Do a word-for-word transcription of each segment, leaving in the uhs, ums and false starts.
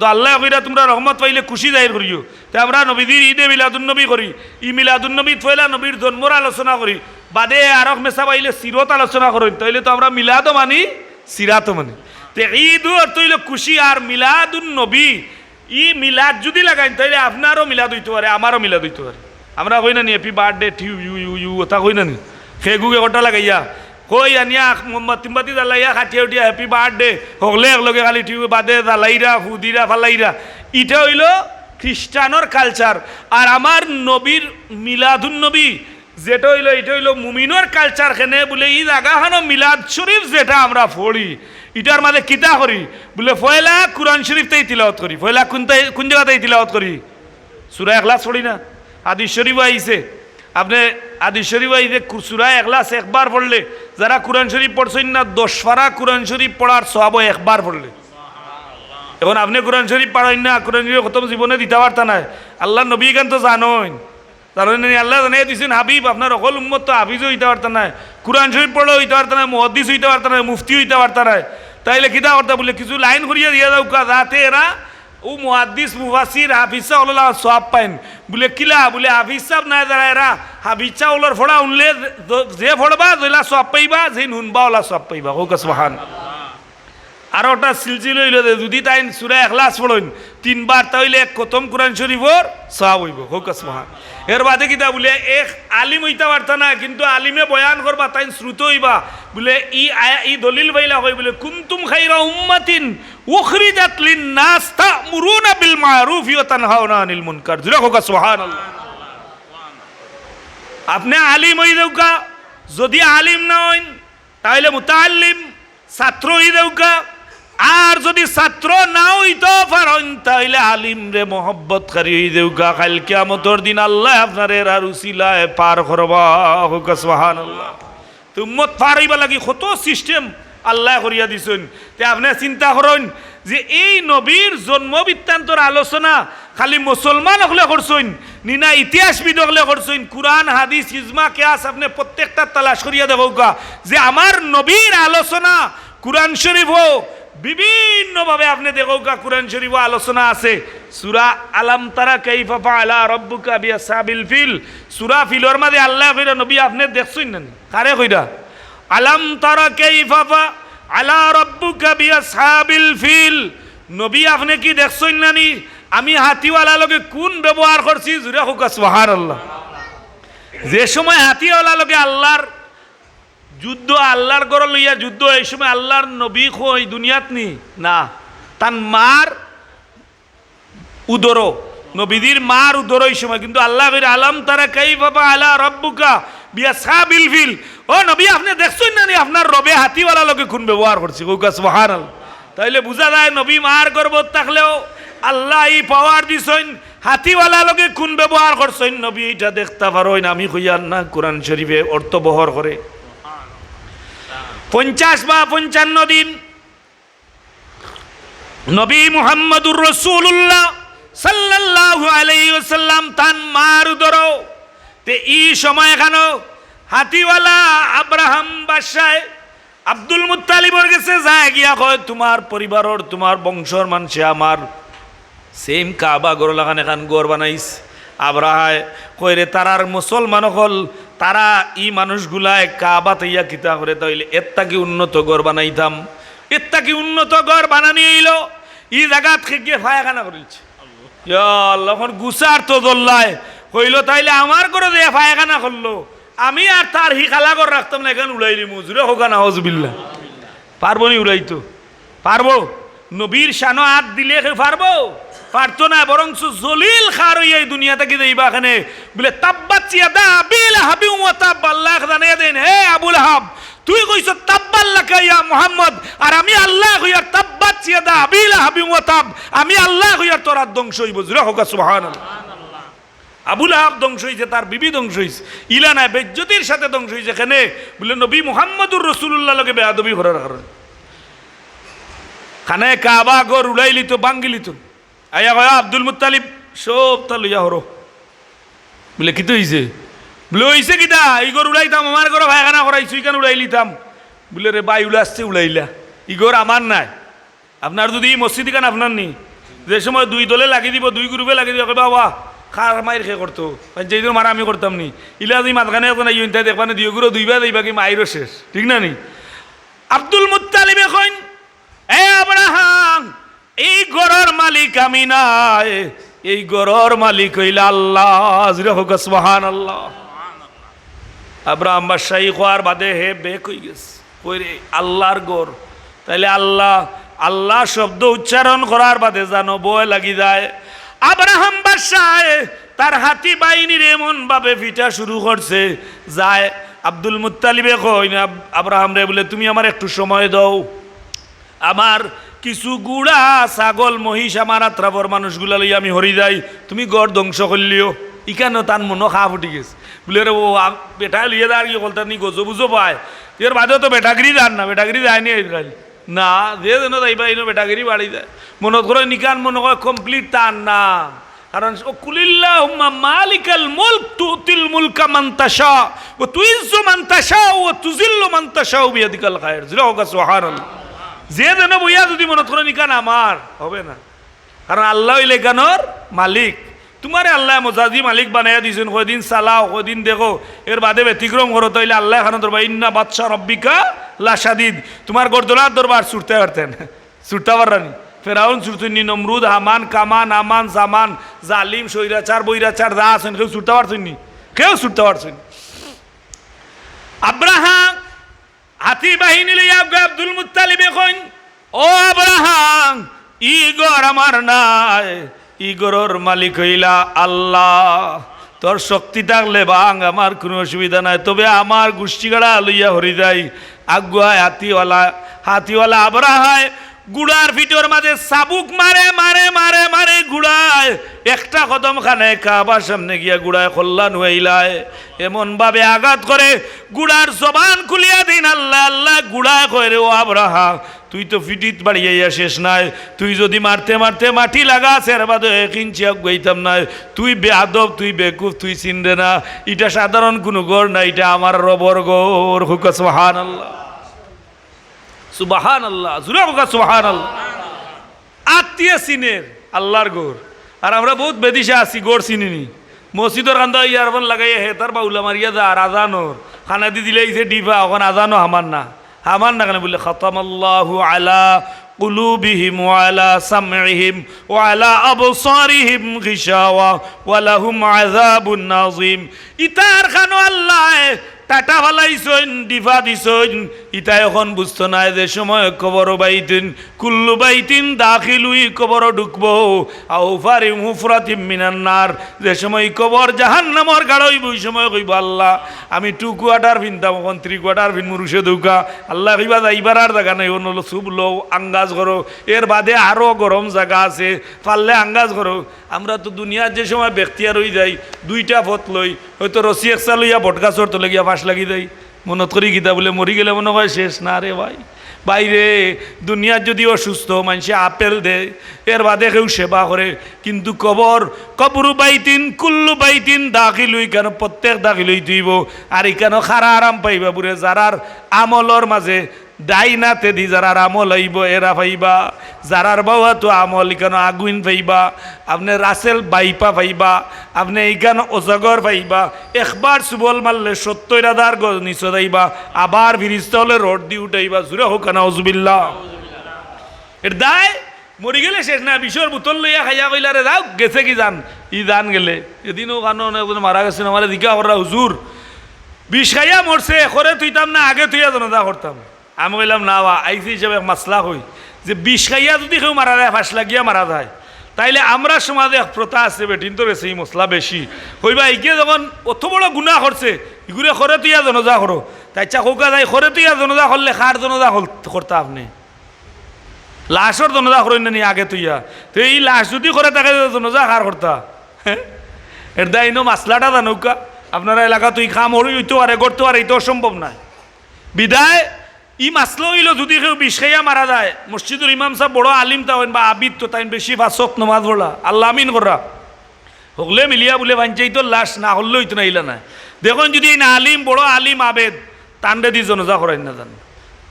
তো আল্লায় কইরা তুমরা রহমত পাইলে খুশি জাহির করিও। তে আমরা নবীজির ঈদে মিলাদুন্নবী করি, ই মিলাদুন্নবীত পয়লা নবীর জন্মর আলোচনা করি, বাদে আরক মেসাব আইলে সিরত আলোচনা করইন, তাইলে তো আমরা মিলাদও মানি, সিরাতও মানি। তে ঈদ অর্থ অইলো খুশি, আর মিলাদুন্নবী, ই মিলাদ যুদি লাগাইন, তাইলে আপনারও মিলাদ অইতো পারে, আমারও মিলাদ অইতো পারে। আমরা কই না নি, "Happy birthday to you, you, you," ওটা কই না নি? খেগুগে ওটা লাগাইয়া, কই আনিয়া আখ-, মোমবাতি, মোমবাতি জ্বালাইয়া, কাটিয়া উঠিয়া, "Happy birthday," হকলে একলগে খালি টিউব বাদে জ্বালাইরা, ফুদিরা, ফালাইরা। ইটা অইলো খ্রিস্টানর culture। আর আমার নবীর মিলাদুন্নবী, যেটা অইলো, ইটা অইলো মুমিনর culture। কেনে বুলে, ই জাগাখানো মিলাদ শরীফ যেটা আমরা পড়ি, ইটার মাঝে কিতা করি? বুলে, পয়লা কুরআন শরীফ তাই তিলাওয়াত করি। পয়লা কুন তাই, কুন জাগাত তাই তিলাওয়াত করি? সূরা ইখলাস পড়ি না? হাদিস শরীফ আইছে। আপনে হাদিস শরীফ আইছে, কু-, সূরা ইখলাস একবার পড়লে, যারা কুরআন শরীফ পড়ছইন না, দশ পারা কুরআন শরীফ পড়ার সওয়াব একবার পড়লে। এখন আপনে কুরআন শরীফ পারইন না, কুরআন শরীফ খতম জীবনে দিতা পারতা নায়। আল্লার নবী ইখান তো জানইন। জানইন নি, আল্লায় জানাইয়া দিছইন, হাবিব, আপনার হকল উম্মত তো হাফিজও অইতা পারতা নায়, কুরআন শরীফ পড়াও অইতা পারতা নায়, মুহাদ্দিস অইতা পারতা নায়, মুফতি অইতা পারতা নায়। তাইলে কিতা করতা বুলে, কিছু লাইন করিয়া দিয়া যাউক্কা, যাতে এরা অউ মুহাদ্দিস, মুফাসসির, হাফিজ সাব অকলর সওয়াব পাইন। বুলে, কিলা? বুলে, হাফিজ সাব নায় যারা, এরা হাফিজ সাব অকলর পড়া হুনলে যে, যে পড়বা, যেলা সওয়াব পাইবা, যেইন হুনবা, অলা সওয়াব পাইবা। কউক্কা সুবহান। আরোটা সিলসিলা অইলো যে, যুদি তাইন সূরা ইখলাস পড়ইন তিনবার, তাইলে এক খতম কুরআন শরীফর সওয়াব অইবো। কউক্কা সুবহান। এর বাদে কিতা বুলে, এক আলিম অইতা পারতা না, কিন্তু আলিমে বয়ান করবা, তাইন শ্রোতা অইবা। বুলে, ই আয়া-, ই দলিল পাইলা কই বুলে, "কুনতুম খায়রা উম্মাতিন উখরিজাত লিন-নাস তা'মুরুনা বিল মা'রুফি ওয়া তানহাউনা আনিল মুনকার।" জুরে কউক্কা সুবহানাল্লাহ। আপনে আলিম অই যাউক্কা, যুদি আলিম না অইন, তাইলে মুতাআল্লিম, ছাত্র অই যাউক্কা। আর যুদি ছাত্র না অইতো পারইন, তাইলে আলিমরে মহব্বতকারী অই যাউক্কা। কাইল কিয়ামতর দিন আল্লায় আপনারে এরার উসিলায় পার করবা। কউক্কা সুবহানাল্লাহ। তে উম্মত পার অইবার লাগি কত system আল্লায় করিয়া দিছইন। তে আপনে চিন্তা করইন যে এই নবীর জন্ম বৃত্তান্তর আলোচনা খালি মুসলমান অকলে করছইন নি, না ইতিহাসবিদ অকলে করছইন? কুরআন, হাদিস, ইজমা, কিয়াস, আপনে প্রত্যেকটা তালাশ করিয়া দেখউক্কা যে আমার নবীর আলোচনা কুরআন শরীফো বিভিন্নভাবে আপনে দেখউক্কা, কুরআন শরীফো আলোচনা আছে। সূরা আলাম তারা কাইফা ফাআলা রাব্বুকা বিআসহাবিল ফিল, সূরা ফিলর মাঝে আল্লায় কইরা, "নবী, আপনে দেখছইন না নি?" কারে কইরা? "আলাম তারা কাইফা ফাআলা রাব্বুকা বিআসহাবিল ফিল।" নবী, আপনে কি দেখছইন না নি আমি হাতিওয়ালা লগে কুন ব্যবহার করছি? জুরে কউক্কা সুবহানাল্লাহ। যে সময় হাতিওয়ালা লগে আল্লার যুদ্ধ, আল্লার ঘর লইয়া যুদ্ধ, এই সময় আল্লার নবী কই দুনিয়াত নি? না, তান মার উদরো, নবীজির মার উদরো এই সময়। কিন্তু আল্লায় কইরা, "আলাম তারা কাইফা ফাআলা রাব্বুকা বিআসহাবিল ফিল।" ও নবী, আপনে দেখছইন না নি আপনার রবে হাতিওয়ালা লগে কুন ব্যবহার করছে? কউক্কা সুবহানাল্লাহ। তাইলে বুঝা যায় নবী মার গর্ভত থাকলেও আল্লায় ই power দিছইন, হাতিওয়ালা লগে কুন ব্যবহার করছইন নবী ইটা দেখতা পারইন। আমি কইয়ার না, কুরআন শরীফে অর্থবহ করে। পঞ্চাশ বা পঞ্চান্ন দিন নবী মুহাম্মদুর রাসূলুল্লাহ সাল্লাল্লাহু আলাইহি ওয়াসাল্লাম তান মার উদরো। তে ই সময়খানো হাতিওয়ালা আব্রাহাম বাদশায় আব্দুল মুত্তালিবর গেছে যায় গিয়া কয়, "তুমার পরিবারর, তুমার বংশর মানষে আমার same কাবা ঘর লাখান এখান ঘর বানাইছ।" আব্রাহায় কয়, "রে, তারার মুসলমান অকল, তারা ই মানুষগুলায় কাবাত আইয়া কিতা করে, তাইলে এর থাকি উন্নত ঘর বানাইতাম।" এর থাকি উন্নত ঘর বানানি অইলো, ই জাগাত খেগে পায়খানা করিলছে। ইয়া আল্লাহ, অখন গুছার তো দল্লায় কইলো, "তাইলে আমার ঘরো যে পায়খানা করলো, আমি আর তার হি খালা ঘর রাখতাম না, এখান উড়াইলিমু।" জুরে কউক্কা নাউজুবিল্লাহ। পারবো নি উড়াইতো? পারবো? নবীর শানো আত দিলে কেউ পারবো? পারতো না। বরঞ্চ জলিল খার অইয়া ই দুনিয়া থাকি যাইবা কেনে। বুলে, "তাব্বাত ইয়াদা আবি লাহাবিন ওয়া তাব।" আল্লায় জানাইয়া দেইন, "হে আবু লাহাব, তুই কইছস তাব্বাল লাকা ইয়া মুহাম্মদ, আর আমি আল্লায় কইয়ার তাব্বাত ইয়াদা আবি লাহাবিন ওয়া তাব।" আমি আল্লায় কইয়ার তোর আত ধ্বংস অইবো। জুরে কউক্কা সুবহানাল্লাহ। আবু লাহাব ধ্বংস অইছে, তার বিবি ধ্বংস অইছে। ইলা নায়, বেইজ্জতির সাথে ধ্বংস অইছে। কেনে? বুলে, "নবী মুহাম্মদুর রাসূলুল্লাহর লগে বেয়াদবি করার কারণে।" খানায় কাবা ঘর উড়াইলিতো, ভাঙ্গিলিতো। আইয়া কয়, "আব্দুল মুত্তালিব, সবতা লইয়া হরো।" বুলে, "কিতা অইছে?" বুলে, "অইছে কিতা? ই ঘর উড়াইতাম, আমার ঘরো পায়খানা করাইছো, ইখান উড়াইলিতাম।" বুলে, "রে ভাই, উড়াইলে উড়াইলা, ই ঘর আমার নায়। আপনার যুদি ই মসজিদ ইখান আপনার নি, যে সময় দুই দলে লাগি দিব, দুই গ্রুপে লাগি দিব, কইবা, "ওয়া, কার মাইর কে করতো? যেদিন মারা আমি করতাম নি।" ইলা যদি মাঝখানে একজন আইন, তাই দেখবা না, দুই গ্রুপ দুইবার যাইবা কি মাইরও শেষ, ঠিক না নি? আব্দুল মুত্তালিবে কইন, "এ আব্রাহাম, এই ঘরর মালিক আমি নায়, এই ঘরর মালিক অইলা আল্লাহ।" জুরে কউক্কা সুবহানাল্লাহ। আব্রাহাম বাদশাহ ই কওয়ার বাদে হে বেক অই গেছে, কইরে, "আল্লাহর ঘর।" তাইলে আল্লাহ, আল্লাহ শব্দ উচ্চারণ করার বাদে জানো ভয় লাগি যায়। আব্রাহাম বাদশায় তার হাতি বাহিনীরে এমন ভাবে ফিটা শুরু করছে, যায় আব্দুল মুত্তালিবে কইন আব-, আব্রাহামরে বুলে, "তুমি আমারে একটু সময় দেও, আমার কিছু ঘুড়া, ছাগল, মহিষ, আমার আত্রাফর মানুষগুলা লইয়া আমি হরি যাই, তুমি ঘর ধ্বংস করলিও।" ইখানো তান মনো খাপ উঠি গেছে। বুলে, "রে ও, আ-, বেটায় লইয়া যার কি করতা নি, গজো বুঝো পায়, এর বাদেও তো বেটাগিরি যার না, বেটাগিরি যায় নি আজকাল।" না, যে যেন যাইবা, ইনো বেটাগিরি বাড়ি যায়। মনত করো, নিকান মনো করো complete তার না। কারণ, "ও কুলিল্লাহুম্মা মালিকাল মুলক তুতিল মুলকা মান তাশা, ওয়া তুইজ্জু মান তাশা, ওয়া তুজিল্লু মান তাশা বিয়াদিকাল খায়র।" জুরে কউক্কা সুবহানাল্লাহ। যে যেন বইয়া যদি মনত করো, নিকান আমার, হবে না। কারণ আল্লাহ অইলে ইখানর মালিক। তুমারে আল্লায় মজাজি মালিক বানাইয়া দিছইন, কয়দিন চালাও, কয়দিন দেখো, এর বাদে ব্যতিক্রম করো, তাইলে আল্লায় ইখানো ধরবা, "ইন্না বাতশা রাব্বিকা লাশাদিদ।" তুমার গর্দনার ধরবা, ছুটতায় পারতায় না, ছুটতা পাররা নি। ফেরাউন ছুটছইন নি, নমরুদ, হামান, কামান, আমান, জামান, জালিম, স্বৈরাচার, বৈরাচার যা আছইন, কেউ ছুটতা পারছইন নি, কেউ ছুটতা পারছইন নি। আব্রাহা হাতি বাহিনী লইয়া আব্দুল মুত্তালিবে কইন, "ও আব্রাহাম, ই ঘর আমার নায়, ই ঘরর মালিক অইলা আল্লাহ। তোর শক্তি থাকলে ভাং, আমার কুনু অসুবিধা নাই, তবে আমার গুষ্টিগাড়া লইয়া হরি যাই।" আগুয়ায় হাতিওয়ালা, হাতিওয়ালা আব্রাহায় ঘুড়ার পিঠর মাঝে চাবুক মারে, মারে, মারে, মারে ঘুড়ায় একটা কদম খানে কাবার সামনে গিয়া ঘুড়ায় কল্লা নুয়াইলায়। এমন ভাবে আঘাত করে ঘুড়ার জবান খুলিয়া দিন, "আল্লাহ, আল্লাহ।" ঘুড়ায় কয়, "রে ও আব্রাহা, তুই তো ফিটিত বাড়িয়াইয়া শেষ নায়, তুই যদি মারতে মারতে মাটি লাগাস, এর বাদে এক ইঞ্চি আগুয়াইতাম নায়। তুই বেয়াদব, তুই বেকুফ, তুই চিনরে না। ইটা সাধারণ কুনু ঘর না, ইটা আমার রবর ঘর।" কউক্কা সুবহানাল্লাহ। সুবহানাল্লাহ, জুরে কউক্কা সুবহানাল্লাহ। আত্তিয়ে চিনের আল্লাহর ঘর। আর আমরা বউত বেদিশা আছি, ঘর চিনি নি। মসজিদর কান্দা ইয়ারফোন লাগাইয়া হে তার বাউলা মারিয়া যা, আর আজান অর। কানাদি দিলাইছে ডিফা, অখন আজানও হামার না। হামার না কেনে বুলে, "খাতামাল্লাহু আলা কুলুবিহিম ওয়া আলা সামইহিম ওয়া আলা আবসারিহিম গিশাওয়া ওয়া লাহুম আযাবুন আযীম।" ইতার কানো আল্লায় টাটা ফালাইছইন, ডিফা দিছইন, ইতায় অখন বুঝতো নায় যে সময় কবরো বাইতিন, কুল্লু বাইতিন দাখিলু, ই কবরো ঢুকবো, আও ফারি হুফরাতিম মিনান নার, যে সময় ই কবর জাহান্নামর গাড়া অইবো, ই সময় কইবো, "আল্লাহ, আমি টু কোয়ার্টার ফিনতাম, অখন থ্রি কোয়ার্টার ফিনমু, রুশে দৌকা।" আল্লায় কইবা, "যাইবার আর জাগা নাই, অনো অইলো সুব লও, আঙ্গাজ করো, এর বাদে আরো গরম জাগা আছে, পারলে আঙ্গাজ করো।" আমরা তো দুনিয়ার যে সময় বেখতিয়ার অই যাই, দুইটা পথ লই, হয়তো রশি একসা লইয়া বটগাছর তলে গিয়া ফাঁস লাগি যাই। মনত করি কিতা বুলে, মরি গেলে মনো কয় শেষ না রে ভাই। ভাইরে, দুনিয়াত যদি অসুস্থ মানষে আপেল দেয়, এর বাদে কেউ সেবা করে, কিন্তু কবর, কবরু বাইতিন, কুল্লু বাইতিন দাখিলু, ইকানো প্রত্যেক দাখিল অইতে অইবো। আর ইকানো খারা আরাম পাইবা বুলে যারার আমলর মাঝে ডাইন আতেদি যারার আমল আইবো, এরা পাইবা। যারার বাউ আতো আমল, ইকানো আগুইন পাইবা, আপনে রাসেল বাইপা পাইবা, আপনে ইকানো অজগর পাইবা। একবার সুবল মারলে সত্তইর হাজার গজ নিচো যাইবা, আবার ফিরিস্তা অকলে রড দি উঠাইবা। জুরে কউক্কা নাউজুবিল্লাহ। এর দায় মরি গেলে শেষ না, বিষর বোতল লইয়া খাইয়া কইলা, "রে যাউক, গেছে কি জান, ই জান গেলে।" এদিনও কানো একজন মারা গেছে, আমারে জিকা কররা, "হুজুর, বিষ খাইয়া মরছে, খরে থইতাম না, আগে থইয়া জানাজা করতাম।" আমি কইলাম, "না বা, আইছি হিসাবে এক মাসলা কই, যে বিষ খাইয়া যদি কেউ মারা যায়, ফাঁস লাগিয়া মারা যায়, তাইলে আমরা সমাজে এক প্রথা আছে, বেটিন্তর গেছে ই মসলা বেশি। কইবা, ইগে যখন অত বড় গুনা করছে, ইগুরে খরে থইয়া জানাজা করো।" তাই আচ্ছা, কউক্কা যাই, খরে থইয়া জানাজা করলে কার জানাজা করতা আপনে? লাশর জানাজা করইন না নি আগে থইয়া? তে ই লাশ যদি খরে থাকে, জানাজা কার করতা? এর দায় ইনো মাসলাটা জানউক্কা। আপনারা এলাকাত ই কাম অইতো পারে, করতে পারে, ইতো অসম্ভব নায়। বিদায় ই মাসলা অইলো, যদি কেউ বিষ খাইয়া মারা যায়, মসজিদর ইমাম সাব বড় আলিম তা অইন বা আবিদ, তো তাইন বেশি পাঁচ ওয়াক্ত নমাজ পড়া, আল্লাহ আমিন কররা। হকলে মিলিয়া বুলে পাঞ্চাইতর লাশ না করলে অইতো না, ইলা নায়। দেখইন যদি এইন আলিম, বড় আলিম আবেদ, তানরে দি জানাজা করাইন না জান।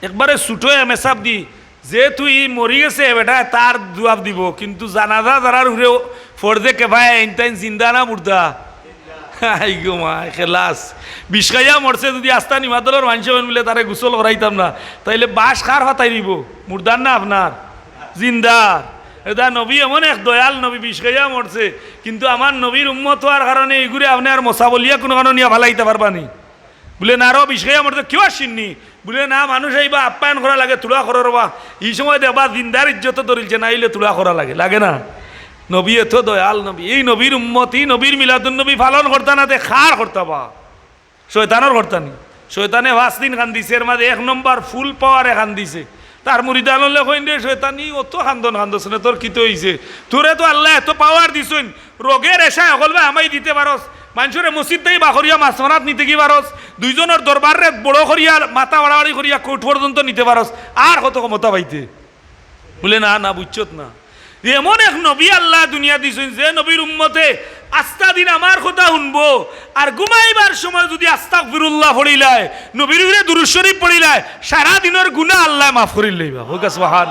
একবারে ছুটো এম এ সাব দি যেহেতু ই মরি গেছে, বেটা তার জুয়াব দিবো, কিন্তু জানাজা যারার উপরে ফরজে কেফায়া, ইনতাইন জিন্দা না মুর্দা? আই গো মাই, খেলাস। বিষ খাইয়া মরছে, যুদি আস্তা নিমাতলর মানষে অইন বুলে তারে গোসল করাইতাম না, তাইলে বাশ কার পাতাই নিবো? মুর্দার না আপনার? জিন্দার। এটা নবী এমন এক দয়াল নবী, বিষ খাইয়া মরছে, কিন্তু আমার নবীর উম্মত অওয়ার কারণে ইগুরে আপনে আর মশা বলিয়া কুনু কানো নিয়া ফালাইতা পারবা নি? বুলে, "না রো, বিষ খাইয়া মরছে, কেউ আসেননি।" বুলে, "না, মানুষ আইবা, আপ্যায়ন করা লাগে, তুড়া করো রবা।" ই সময় দেখবা জিন্দার ইজ্জত ধরিলছে, না অইলে তুড়া করা লাগে, লাগে না? নবী এত দয়াল নবী, এই নবীর উম্মত, ই নবীর মিলাদুন নবী পালন করতা না, তে কার করতা বা? শয়তানর করতা নি? শয়তানে পাঁচ দিন কান্দিছে, এর মাঝে এক নম্বর ফুল পাওয়ারে কান্দিছে। তার মুরিদানলে কইন, "রে শয়তানি, অত কান্দন কান্দস না, তোর কিতা অইছে? তোরে তো আল্লায় এত পাওয়ার দিছইন, রোগের এশা হকল বা আমাই দিতে পারস, মানষরে মসজিদ থাকি বার করিয়া মাছ মারাত নিতে কি পারস, দুইজনর দরবাররে বড় করিয়া মাথা বাড়াবাড়ি করিয়া কোর্ট পর্যন্ত নিতে পারস, আর কত ক্ষমতা পাইতে?" বুলে, "না, না, বুঝছত না। এমন এক নবী আল্লায় দুনিয়াত দিছইন, যে নবীর উম্মতে আস্তা দিন আমার কথা হুনবো, আর ঘুমাইবার সময় যুদি আস্তাগফিরুল্লাহ পড়িলায়, নবীর উপরে দুরূদ শরীফ পড়িলায়, সারা দিনর গুনাহ আল্লায় মাফ করিলাইবা।" কউক্কা সুবহান।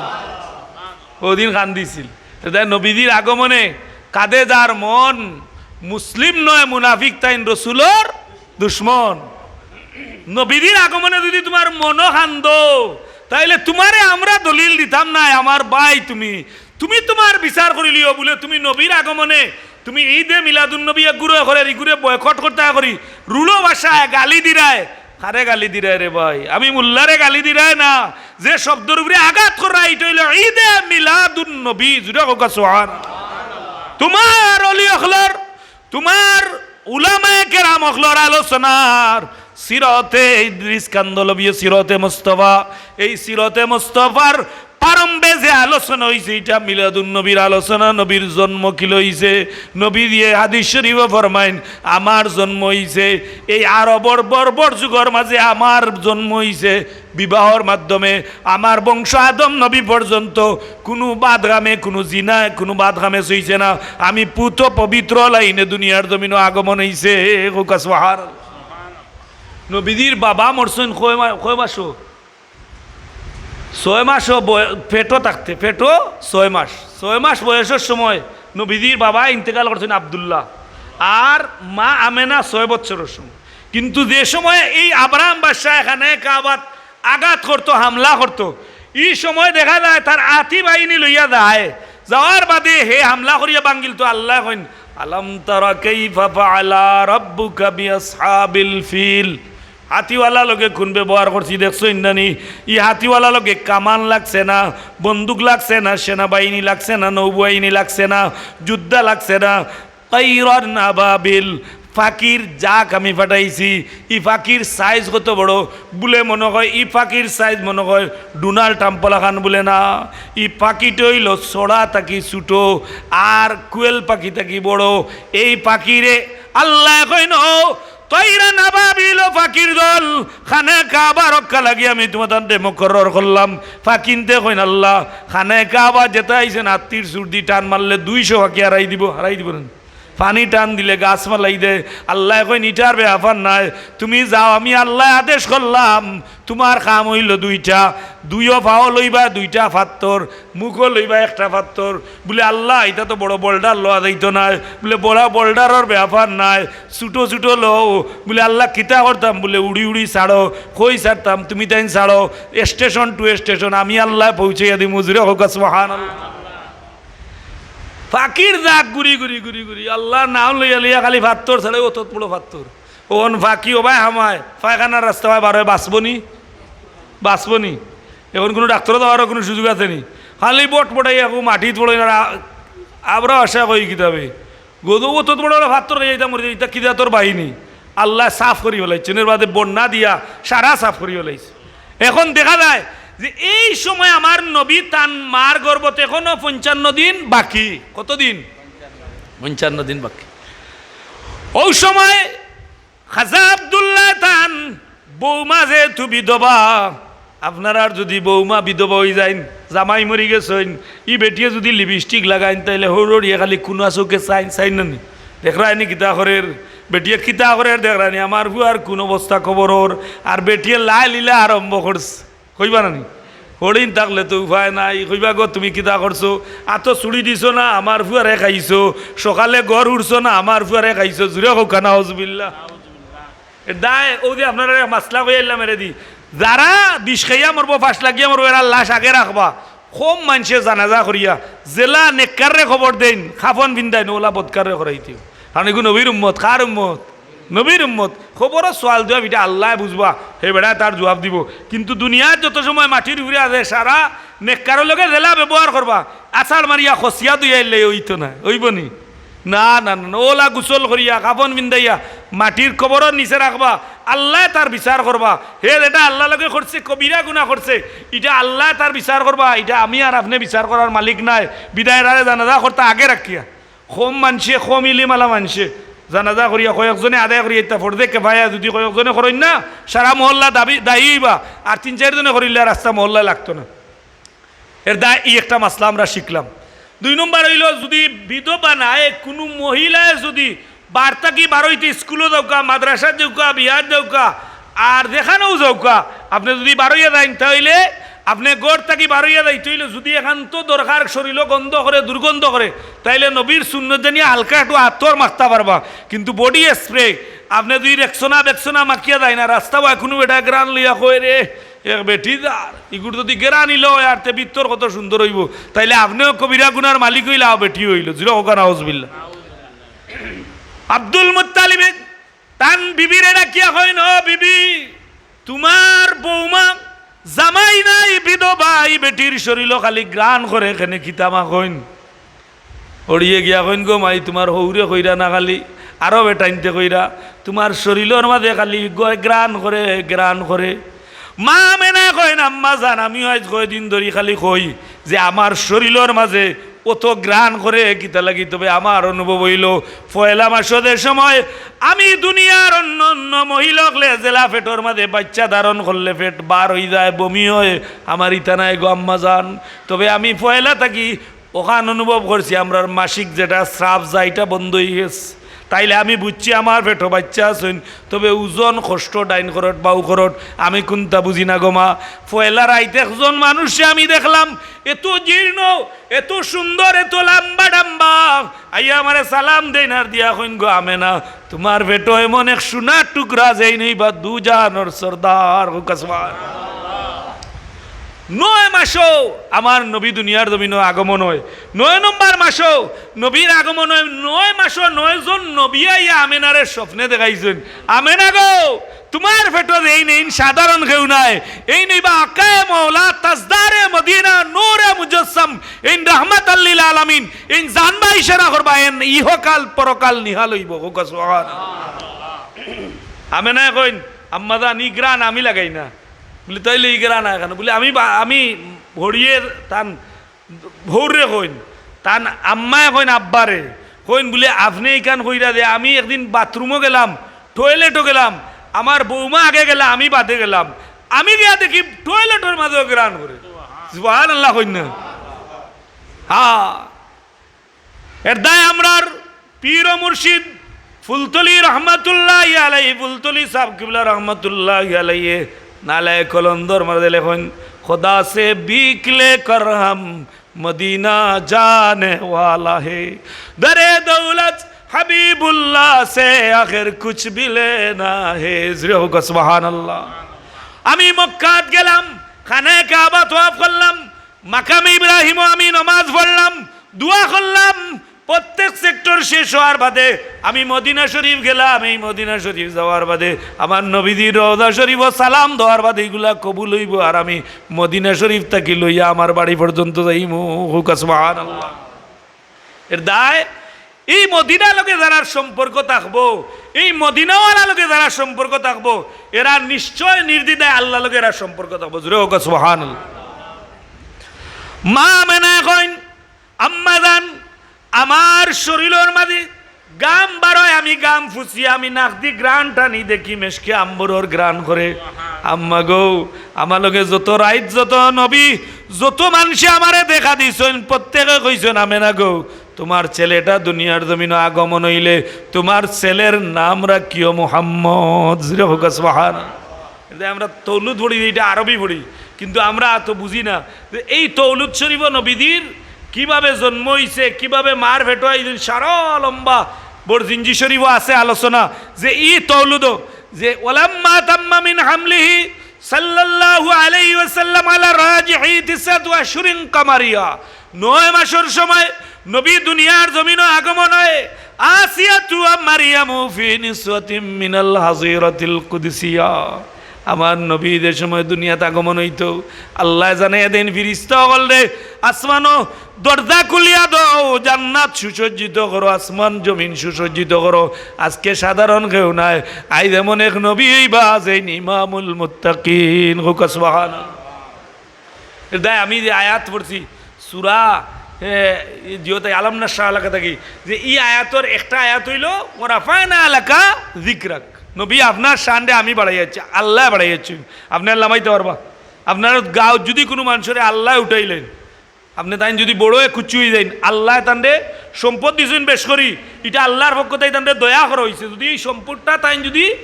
অউ দিন কান্দিছিল। তে নবীজির আগমনে কাঁদে যার মন, মুসলিম নয় মুনাফিক, তাইন রসুলর দুশমন। নবীজির আগমনে যুদি তুমার মনো কান্দো, তাইলে তুমারে আমরা দলিল দিতাম নায়, আমার ভাই তুমি। তুমি তুমার বিচার করিলিও বুলে তুমি নবীর আগমনে তুমি ঈদে মিলাদুন নবী এগুরে করের, ইগুরে বয়কট করতায় করি, রুড়ো ভাষায় গালি দিরায়। কারে গালি দিরায় রে ভাই? আমি মোল্লারে গালি দিরায় না, যে শব্দর উপরে আঘাত কররায়, ইটা অইলো ঈদে মিলাদুন নবী। জুরে কউক্কা সুবহান। তুমার অলি অকলর, তুমার উলামায়ে কেরাম অকলর আলোচনার সিরতে ইদ্রিস কান্দলবী, সিরতে মুস্তফা, এই সিরতে মুস্তফার প্রারম্ভে যে আলোচনা অইছে, ইটা মিলাদুন নবীর আলোচনা, নবীর জন্ম কিলা অইছে। নবীজিয়ে হাদিস শরীফো ফরমাইন, "আমার জন্ম অইছে এই আরবর বর্বর যুগর মাঝে, আমার জন্ম অইছে বিবাহর মাধ্যমে। আমার বংশ আদম নবী পর্যন্ত কুনু বাদ কামে, কুনু জিনায়, কুনু বাদ কামে ছইছে না। আমি পুত পবিত্র লাইনে দুনিয়ার জমিনো আগমন অইছে।" কউক্কা সুবহান। নবীজির বাবা মরছইন কয় মা-, কয় মাসো? ছয় মাসো বয়-, পেটো থাকতে, পেটো ছয় মাস। ছয় মাস বয়সর সময় নবীজির বাবা ইন্তেকাল করছইন আব্দুল্লাহ, আর মা আমেনা ছয় বৎসরর সময়। কিন্তু যে সময় এই আবরাম বাদশায় খানায়ে কাবাত আঘাত করতো, হামলা করতো, ই সময় দেখা যায় তার আতি বাহিনী লইয়া যায়। যাওয়ার বাদে হে হামলা করিয়া ভাঙ্গিলতো। আল্লায় কইন, "আলাম তারা কাইফা ফাআলা রাব্বুকা বিআসহাবিল ফিল।" হাতিওয়ালা লগে কুন ব্যবহার করছি দেখছইন না নি? ই হাতিওয়ালা লগে কামান লাগছে না, বন্দুক লাগছে না, সেনাবাহিনী লাগছে না, নৌবাহিনী লাগছে না, যোদ্ধা লাগছে না। তাইরান আবাবিল, পাখির ঝাঁক আমি পাঠাইছি। ই পাখির সাইজ কত বড়? বুলে মনো কয়, ই পাখির সাইজ মনো কয় ডোনাল্ড ট্রাম্প লাখান বুলে না। ই পাখিটা অইলো ছড়া থাকি ছুটো, আর কোয়েল পাখি থাকি বড়। এই পাখিরে আল্লায় কইন, "ও তাইরান আবাবিল, ও পাখির দল, খানায়ে কাবা রক্ষা লাগি আমি তুমাতানরে মুকররর করলাম।" পাখিন্তে কইন, "আল্লাহ, খানায়ে কাবা যেতা আইছে, আত্তির সুরদি টান মারলে দুইশো পাখি হারাই দিবো, হারাই দিবো না?" পানি টান দিলে গাছ ফালাই দেয়। আল্লায় কইন, "ইটার বেয়াপার নায়, তুমি যাও, আমি আল্লায় আদেশ করলাম, তুমার কাম অইলো দুইটা, দুইও পাও লইবা দুইটা পাত্তর, মুখো লইবা একটা পাত্তর।" বুলে, "আল্লাহ, ইটা তো বড় বোল্ডার লওয়া যাইতো নায়।" বুলে, "বড় বোল্ডারর বেয়াপার নায়, ছুটো ছুটো লও।" বুলে, "আল্লাহ, কিতা করতাম?" বুলে, "উড়ি উড়ি ছাড়ো।" "কই ছাড়তাম? তুমিতাইন ছাড়ো, station to station, আমি আল্লায় পৌঁছাইয়া দিমু।" জুরে কউক্কা সুবহানাল্লাহ। পাখির ঝাঁক ঘুরি ঘুরি ঘুরি ঘুরি আল্লাহর নাম লইয়া লইয়া খালি পাত্তর ছাড়ে, অত বড় পাত্তর। অখন পাখি ও ভাই হামায়, পায়খানার রাস্তা ভাই বার অয়, বাঁচবো নি? বাঁচবো নি? অখন কুনু ডাক্তরো যাওয়ারও কুনু সুযোগ আছে নি? খালি বট বটাই এখন মাটিত পড়ে না, আ-, আমরা আশা করি কিতাবে। গজব অত বড় বড় পাত্তর খাইয়া ইতা মরি যায়, ইতা কিতা তোর বাহিনী? আল্লায় সাফ করি ফালাইছইন, এর বাদে বন্যা দিয়া সারা সাফ করি ফালাইছে। এখন দেখা যায় যে এই সময় আমার নবী তান মার গর্ভত এখনো পঞ্চান্ন দিন বাকি। কত দিন? পঞ্চান্ন দিন বাকি। অউ সময় খাজা আব্দুল্লায় তান বউমা যেহেতু বিধবা, আপনারার যুদি বউমা বিধবা অইযাইন, জামাই মরি গেছইন, ই বেটিয়ে যুদি lipstick লাগাইন, তাইলে হউরর ইয়ে খালি কুনা চউখে চাইন, চাইন না নি? দেখরায়নি কিতা করের, বেটিয়ে কিতা করের দেখরায়নি, আমার ফুয়ার কুন অবস্থা খবর অর, আর বেটিয়ে লাই লীলা আরম্ভ করছে। কইবা না নি? হরিণ থাকলে তো উপায় নাই। কইবা গো, তুমি কিতা করছো? আতো চুড়ি দিছো না, আমার ফুয়ারে খাইছো। সকালে ঘর উঠছো না, আমার ফুয়ারে খাইছো। জুরে কউক্কা, নাউজুবিল্লাহ। এর দায়, অউ যে আপনারারে মাসলা কইয়া আইলাম এরেদি। যারা বিষ খাইয়া মরবো, ফাঁস লাগিয়া মরবো, এরার লাশ আগে রাখবা। কম মানষে জানাজা করিয়া, যেলা নেককাররে কবর দেইন, কাফন পিন্দাইন, অউলা বদকাররে করাইতে। কারণ এগু নবীর উম্মত। কার উম্মত? নবীর উম্মত। কবরো সওয়াল দিবা, ইটা আল্লায় বুঝবা, হে বেটায় তার জুয়াব দিবো। কিন্তু দুনিয়াত যত সময় মাটির উপরে আছে, সারা নেককারর লগে যেলা ব্যবহার করবা, আছাড় মারিয়া খসিয়া ধুইয়া আইলে অইতো না, অইবো নি? না, না, না, না, অউলা গোসল করিয়া, কাফন পিন্দাইয়া, মাটির কবরর নিচে রাখবা, আল্লায় তার বিচার করবা। হে যেটা আল্লার লগে করছে, কবিরা গুনা করছে, ইটা আল্লায় তার বিচার করবা, ইটা আমি আর আপনে বিচার করার মালিক নায়। বিদায় এরারে জানাজা করতা আগে রাখিয়া। কম মানষে, কম ইলিমআলা মানষে জানাজা করিয়া কয়েকজনে আদায় করিয়া ইতা ফরজে কেফায়া, যুদি কয়েকজনে করইন না, সারা মহল্লা দাবি, দায়ী অইবা। আর তিন চাইর জনে করিলে আর রাস্তা মহল্লায় লাগতো না। এর দায় ই একটা মাসলা আমরা শিখলাম। দুই নম্বর অইলো, যুদি বিধবা নায়, কুনু মহিলায় যুদি বার থাকি বারইতে, স্কুলো যাউক্কা, মাদ্রাসাত যাউক্কা, বিয়াত যাউক্কা, আর যেখানেউ যাউক্কা, আপনে যুদি বারইয়া যাইন, তা অইলে আপনে ঘর থাকি বারইয়া যাইতে অইলে যুদি একান্ত দরকার, শরীলো গন্ধ করে, দুর্গন্ধ করে, তাইলে নবীর সুন্নত জানিয়া হালকা একটু আতর মাখতা পারবা। কিন্তু body spray, আপনে যুদি রেক্সোনা বেক্সোনা মাখিয়া যাইন না, রাস্তা বায় কুনু বেটায় ঘ্রাণ লইয়া কয়, "রে, এক বেটি যার, ইগুর যুদি ঘ্রাণ ইলা অয় আর তে ভিতর কত সুন্দর অইবো", তাইলে আপনেও কবিরা গুনার মালিক অইলা, বেটিও অইলো। জুরে কউক্কা, নাউজুবিল্লাহ। আব্দুল মুত্তালিবে তান বিবিরে ডাকিয়া কইন, "ও বিবি, তুমার বউমা জামাই নাই, বিধবা, ই বেটির শরীলো খালি ঘ্রাণ করে, কেনে কিতা মাখইন?" হড়িয়ে গিয়া কইন, "গো মাই, তুমার হউরে কইরা না খালি, আরো বেটাইন্তে কইরা, তুমার শরীলর মাঝে খালি গ-, ঘ্রাণ করে, ঘ্রাণ করে।" মা আমেনায় কইন, "আম্মা জান, আমিও আইজ কয়দিন ধরি খালি কই যে আমার শরীলর মাঝে অত ঘ্রাণ করে কিতা লাগি, তবে আমার অনুভব অইলো, পয়লা মাসো যে সময় আমি দুনিয়ার অন্য অন্য মহিলা অকলে যেলা পেটর মাঝে বাইচ্চা ধারণ করলে পেট বার অইযায়, বমি অয়, আমার ইতা নায় গো আম্মা জান। তবে আমি পয়লা থাকি অখান অনুভব করছি, আমরার মাসিক যেটা স্রাব যায়, ইটা বন্ধ অইগেছে। তাইলে আমি বুঝছি আমার পেটো বাইচ্চা আছইন, তবে ওজন কষ্ট ডাইন করট, বাউ করট, আমি কুনতা বুঝি না গো মা। পয়লা রাইত একজন মানুষরে আমি দেখলাম, এত জীর্ণ, এত সুন্দর, এত লাম্বা ডাম্বা, আইয়া আমারে সালাম দেইন আর দিয়া কইন, 'গো আমেনা, তুমার পেটো এমন এক সোনার টুকরা, যেইন অইবা দুজাহানর সর্দার।'" কউক্কা সুবহানাল্লাহ। নয় মাসো আমার নবী দুনিয়ার জমিনো আগমন অয়। নয় নম্বর মাসো নবীর আগমন অয়। নয় মাসো নয়জন নবী আইয়া আমেনারে স্বপ্নে দেখাইছইন, "আমেনা গো, তুমার পেটো যেইন, এইন সাধারণ কেউ নায়, এইন অইবা আকায়ে মওলা, তাজদারে মদিনা, নূরে মুজাসসাম, এইন রাহমাতাল লিল আলামিন, এইন জানবা ইশারা করবা, এইন ইহকাল পরকাল নিহাল অইবো।" কউক্কা সুবহানাল্লাহ। আমেনায় কইন, "আম্মা জান, ই ঘ্রাণ আমি লাগাই না।" বুলে, "তাইলে ই ঘ্রাণ আয় কেনে?" বুলে, "আমি বা-, আমি হড়িয়ে তান হউররে কইন, তান আম্মায় কইন আব্বারে, কইন বুলে, 'আপনে ইখান কইরা যে আমি একদিন বাথরুমো গেলাম, টয়লেটো গেলাম, আমার বউমা আগে গেলা, আমি বাদে গেলাম, আমি গিয়া দেখি টয়লেটর মাঝেও ঘ্রাণ করে।'" সুবহানাল্লাহ কইন না? হ্যাঁ। এর দায় আমরার পীর ও মুর্শিদ ফুলতলি রহমতুল্লাহি আলাইহি, ফুলতলি সাব কিবলা রহমতুল্লাহি আলাইহি, নালায়ে কলন্দর মাঝে লেখইন, "খোদা সে ভীখ লে কর হাম মদিনা জানে ওয়ালা হে, দরে দৌলত হাবিবুল্লাহ সে আখের কুছ ভি লেনা হে।" জুরে কউক্কা সুবহানাল্লাহ। আমি মক্কাত গেলাম, খানায়ে কাবা তওয়াফ করলাম, মাকামে ইব্রাহিমো আমি নমাজ পড়লাম, দোয়া করলাম, প্রত্যেক সেক্টর শেষ অওয়ার বাদে আমি মদিনা শরীফ গেলাম। এই মদিনা শরীফ যাওয়ার বাদে আমার নবীজির রওজা শরীফো সালাম দেওয়ার বাদে ইগুলা কবুল অইবো, আর আমি মদিনা শরীফ থাকি লইয়া আমার বাড়ি পর্যন্ত যাইমু। কউক্কা সুবহানাল্লাহ। এর দায় এই মদিনা লগে যারার সম্পর্ক থাকবো, এই মদিনাওয়ালা লগে যারার সম্পর্ক থাকবো, এরা নিশ্চয় নির্দ্বিধায় আল্লাহ লগে এরা সম্পর্ক থাকবো। জুরে কউক্কা সুবহানাল্লাহ। মা আমেনায় কইন, "আম্মা জান, আমার শরীলর মাঝে গাম বারয়, আমি গাম ফুসি, আমি নাক দি ঘ্রাণ টানি, দেখি মেশকে আম্বরর ঘ্রাণ করে। আম্মা গো, আমার লগে যত রাইত, যত নবী, যত মানষে আমারে দেখা দিছইন, প্রত্যেকে কইছইন, 'আমেনা গো, তুমার ছেলেটা দুনিয়ার জমিনো আগমন অইলে তুমার ছেলের নাম রাখিও মুহাম্মদ।'" জুরে কউক্কা সুবহানাল্লাহ। ইটা আমরা তৌলুদ পড়ি, ইটা আরবি পড়ি। কিন্তু আমরা তো বুঝি না যে এই তৌলুদ শরীফ নবীজির কিভাবে জন্ম হইছে, কিভাবে মার পেটো আইছইন, সারা লম্বা বড় জিঞ্জি শরীফও আছে আলোচনা যে ই তৌলুদ, যে ওয়ালাম্মা তাম্মা মিন হামলিহি সাল্লাল্লাহু আলাইহি ওয়াসাল্লাম আলা রাজিহি তিসআতু আশহুরিন কামারিয়া, নয় মাসর সময় নবী দুনিয়ার জমিনো আগমন হয়। আসিয়াতু ওয়া মারিয়ামু ফি নিসওয়াতিম মিনাল হাজিরাতিল কুদসিয়া। আমার নবী যে সময় দুনিয়াত আগমন হইতো, আল্লায় জানাইয়া দেইন ফিরিস্তা অকলরে, আসমানো দরজা খুলিয়া দেও, জান্নাত সুসজ্জিত করো, আসমান জমিন সুসজ্জিত করো। আজকে সাধারণ কেউ নায়, আইজ এমন এক নবী আইবা যেইন ইমামুল মুত্তাকিন। কউক্কা সুবহানাল্লাহ। এর দায় আমি যে আয়াত পড়ছি, সূরা, এ, ই জিওতাই আলাম নাশরাহ লাকা থাকি, যে ই আয়াতর একটা আয়াত অইলো, "ওয়া রাফা'না লাকা যিকরাক।" নবী, আপনার শানরে আমি বাড়াইয়াছি, আল্লায় বাড়াইয়াছি। আপনে লামাইতা পারবা? আপনার গাঁওত যুদি কুনু মানষরে আল্লায় উঠাইলাইন, আপনে তাইন যুদি বড় এক কুচ্চু অইযাইন, আল্লায় তানরে সম্পদ দিছইন বেশ করি, ইটা আল্লার পক্ষ থাকি তানরে দয়া করা অইছে। যুদি ই সম্পদটা তাইন যুদি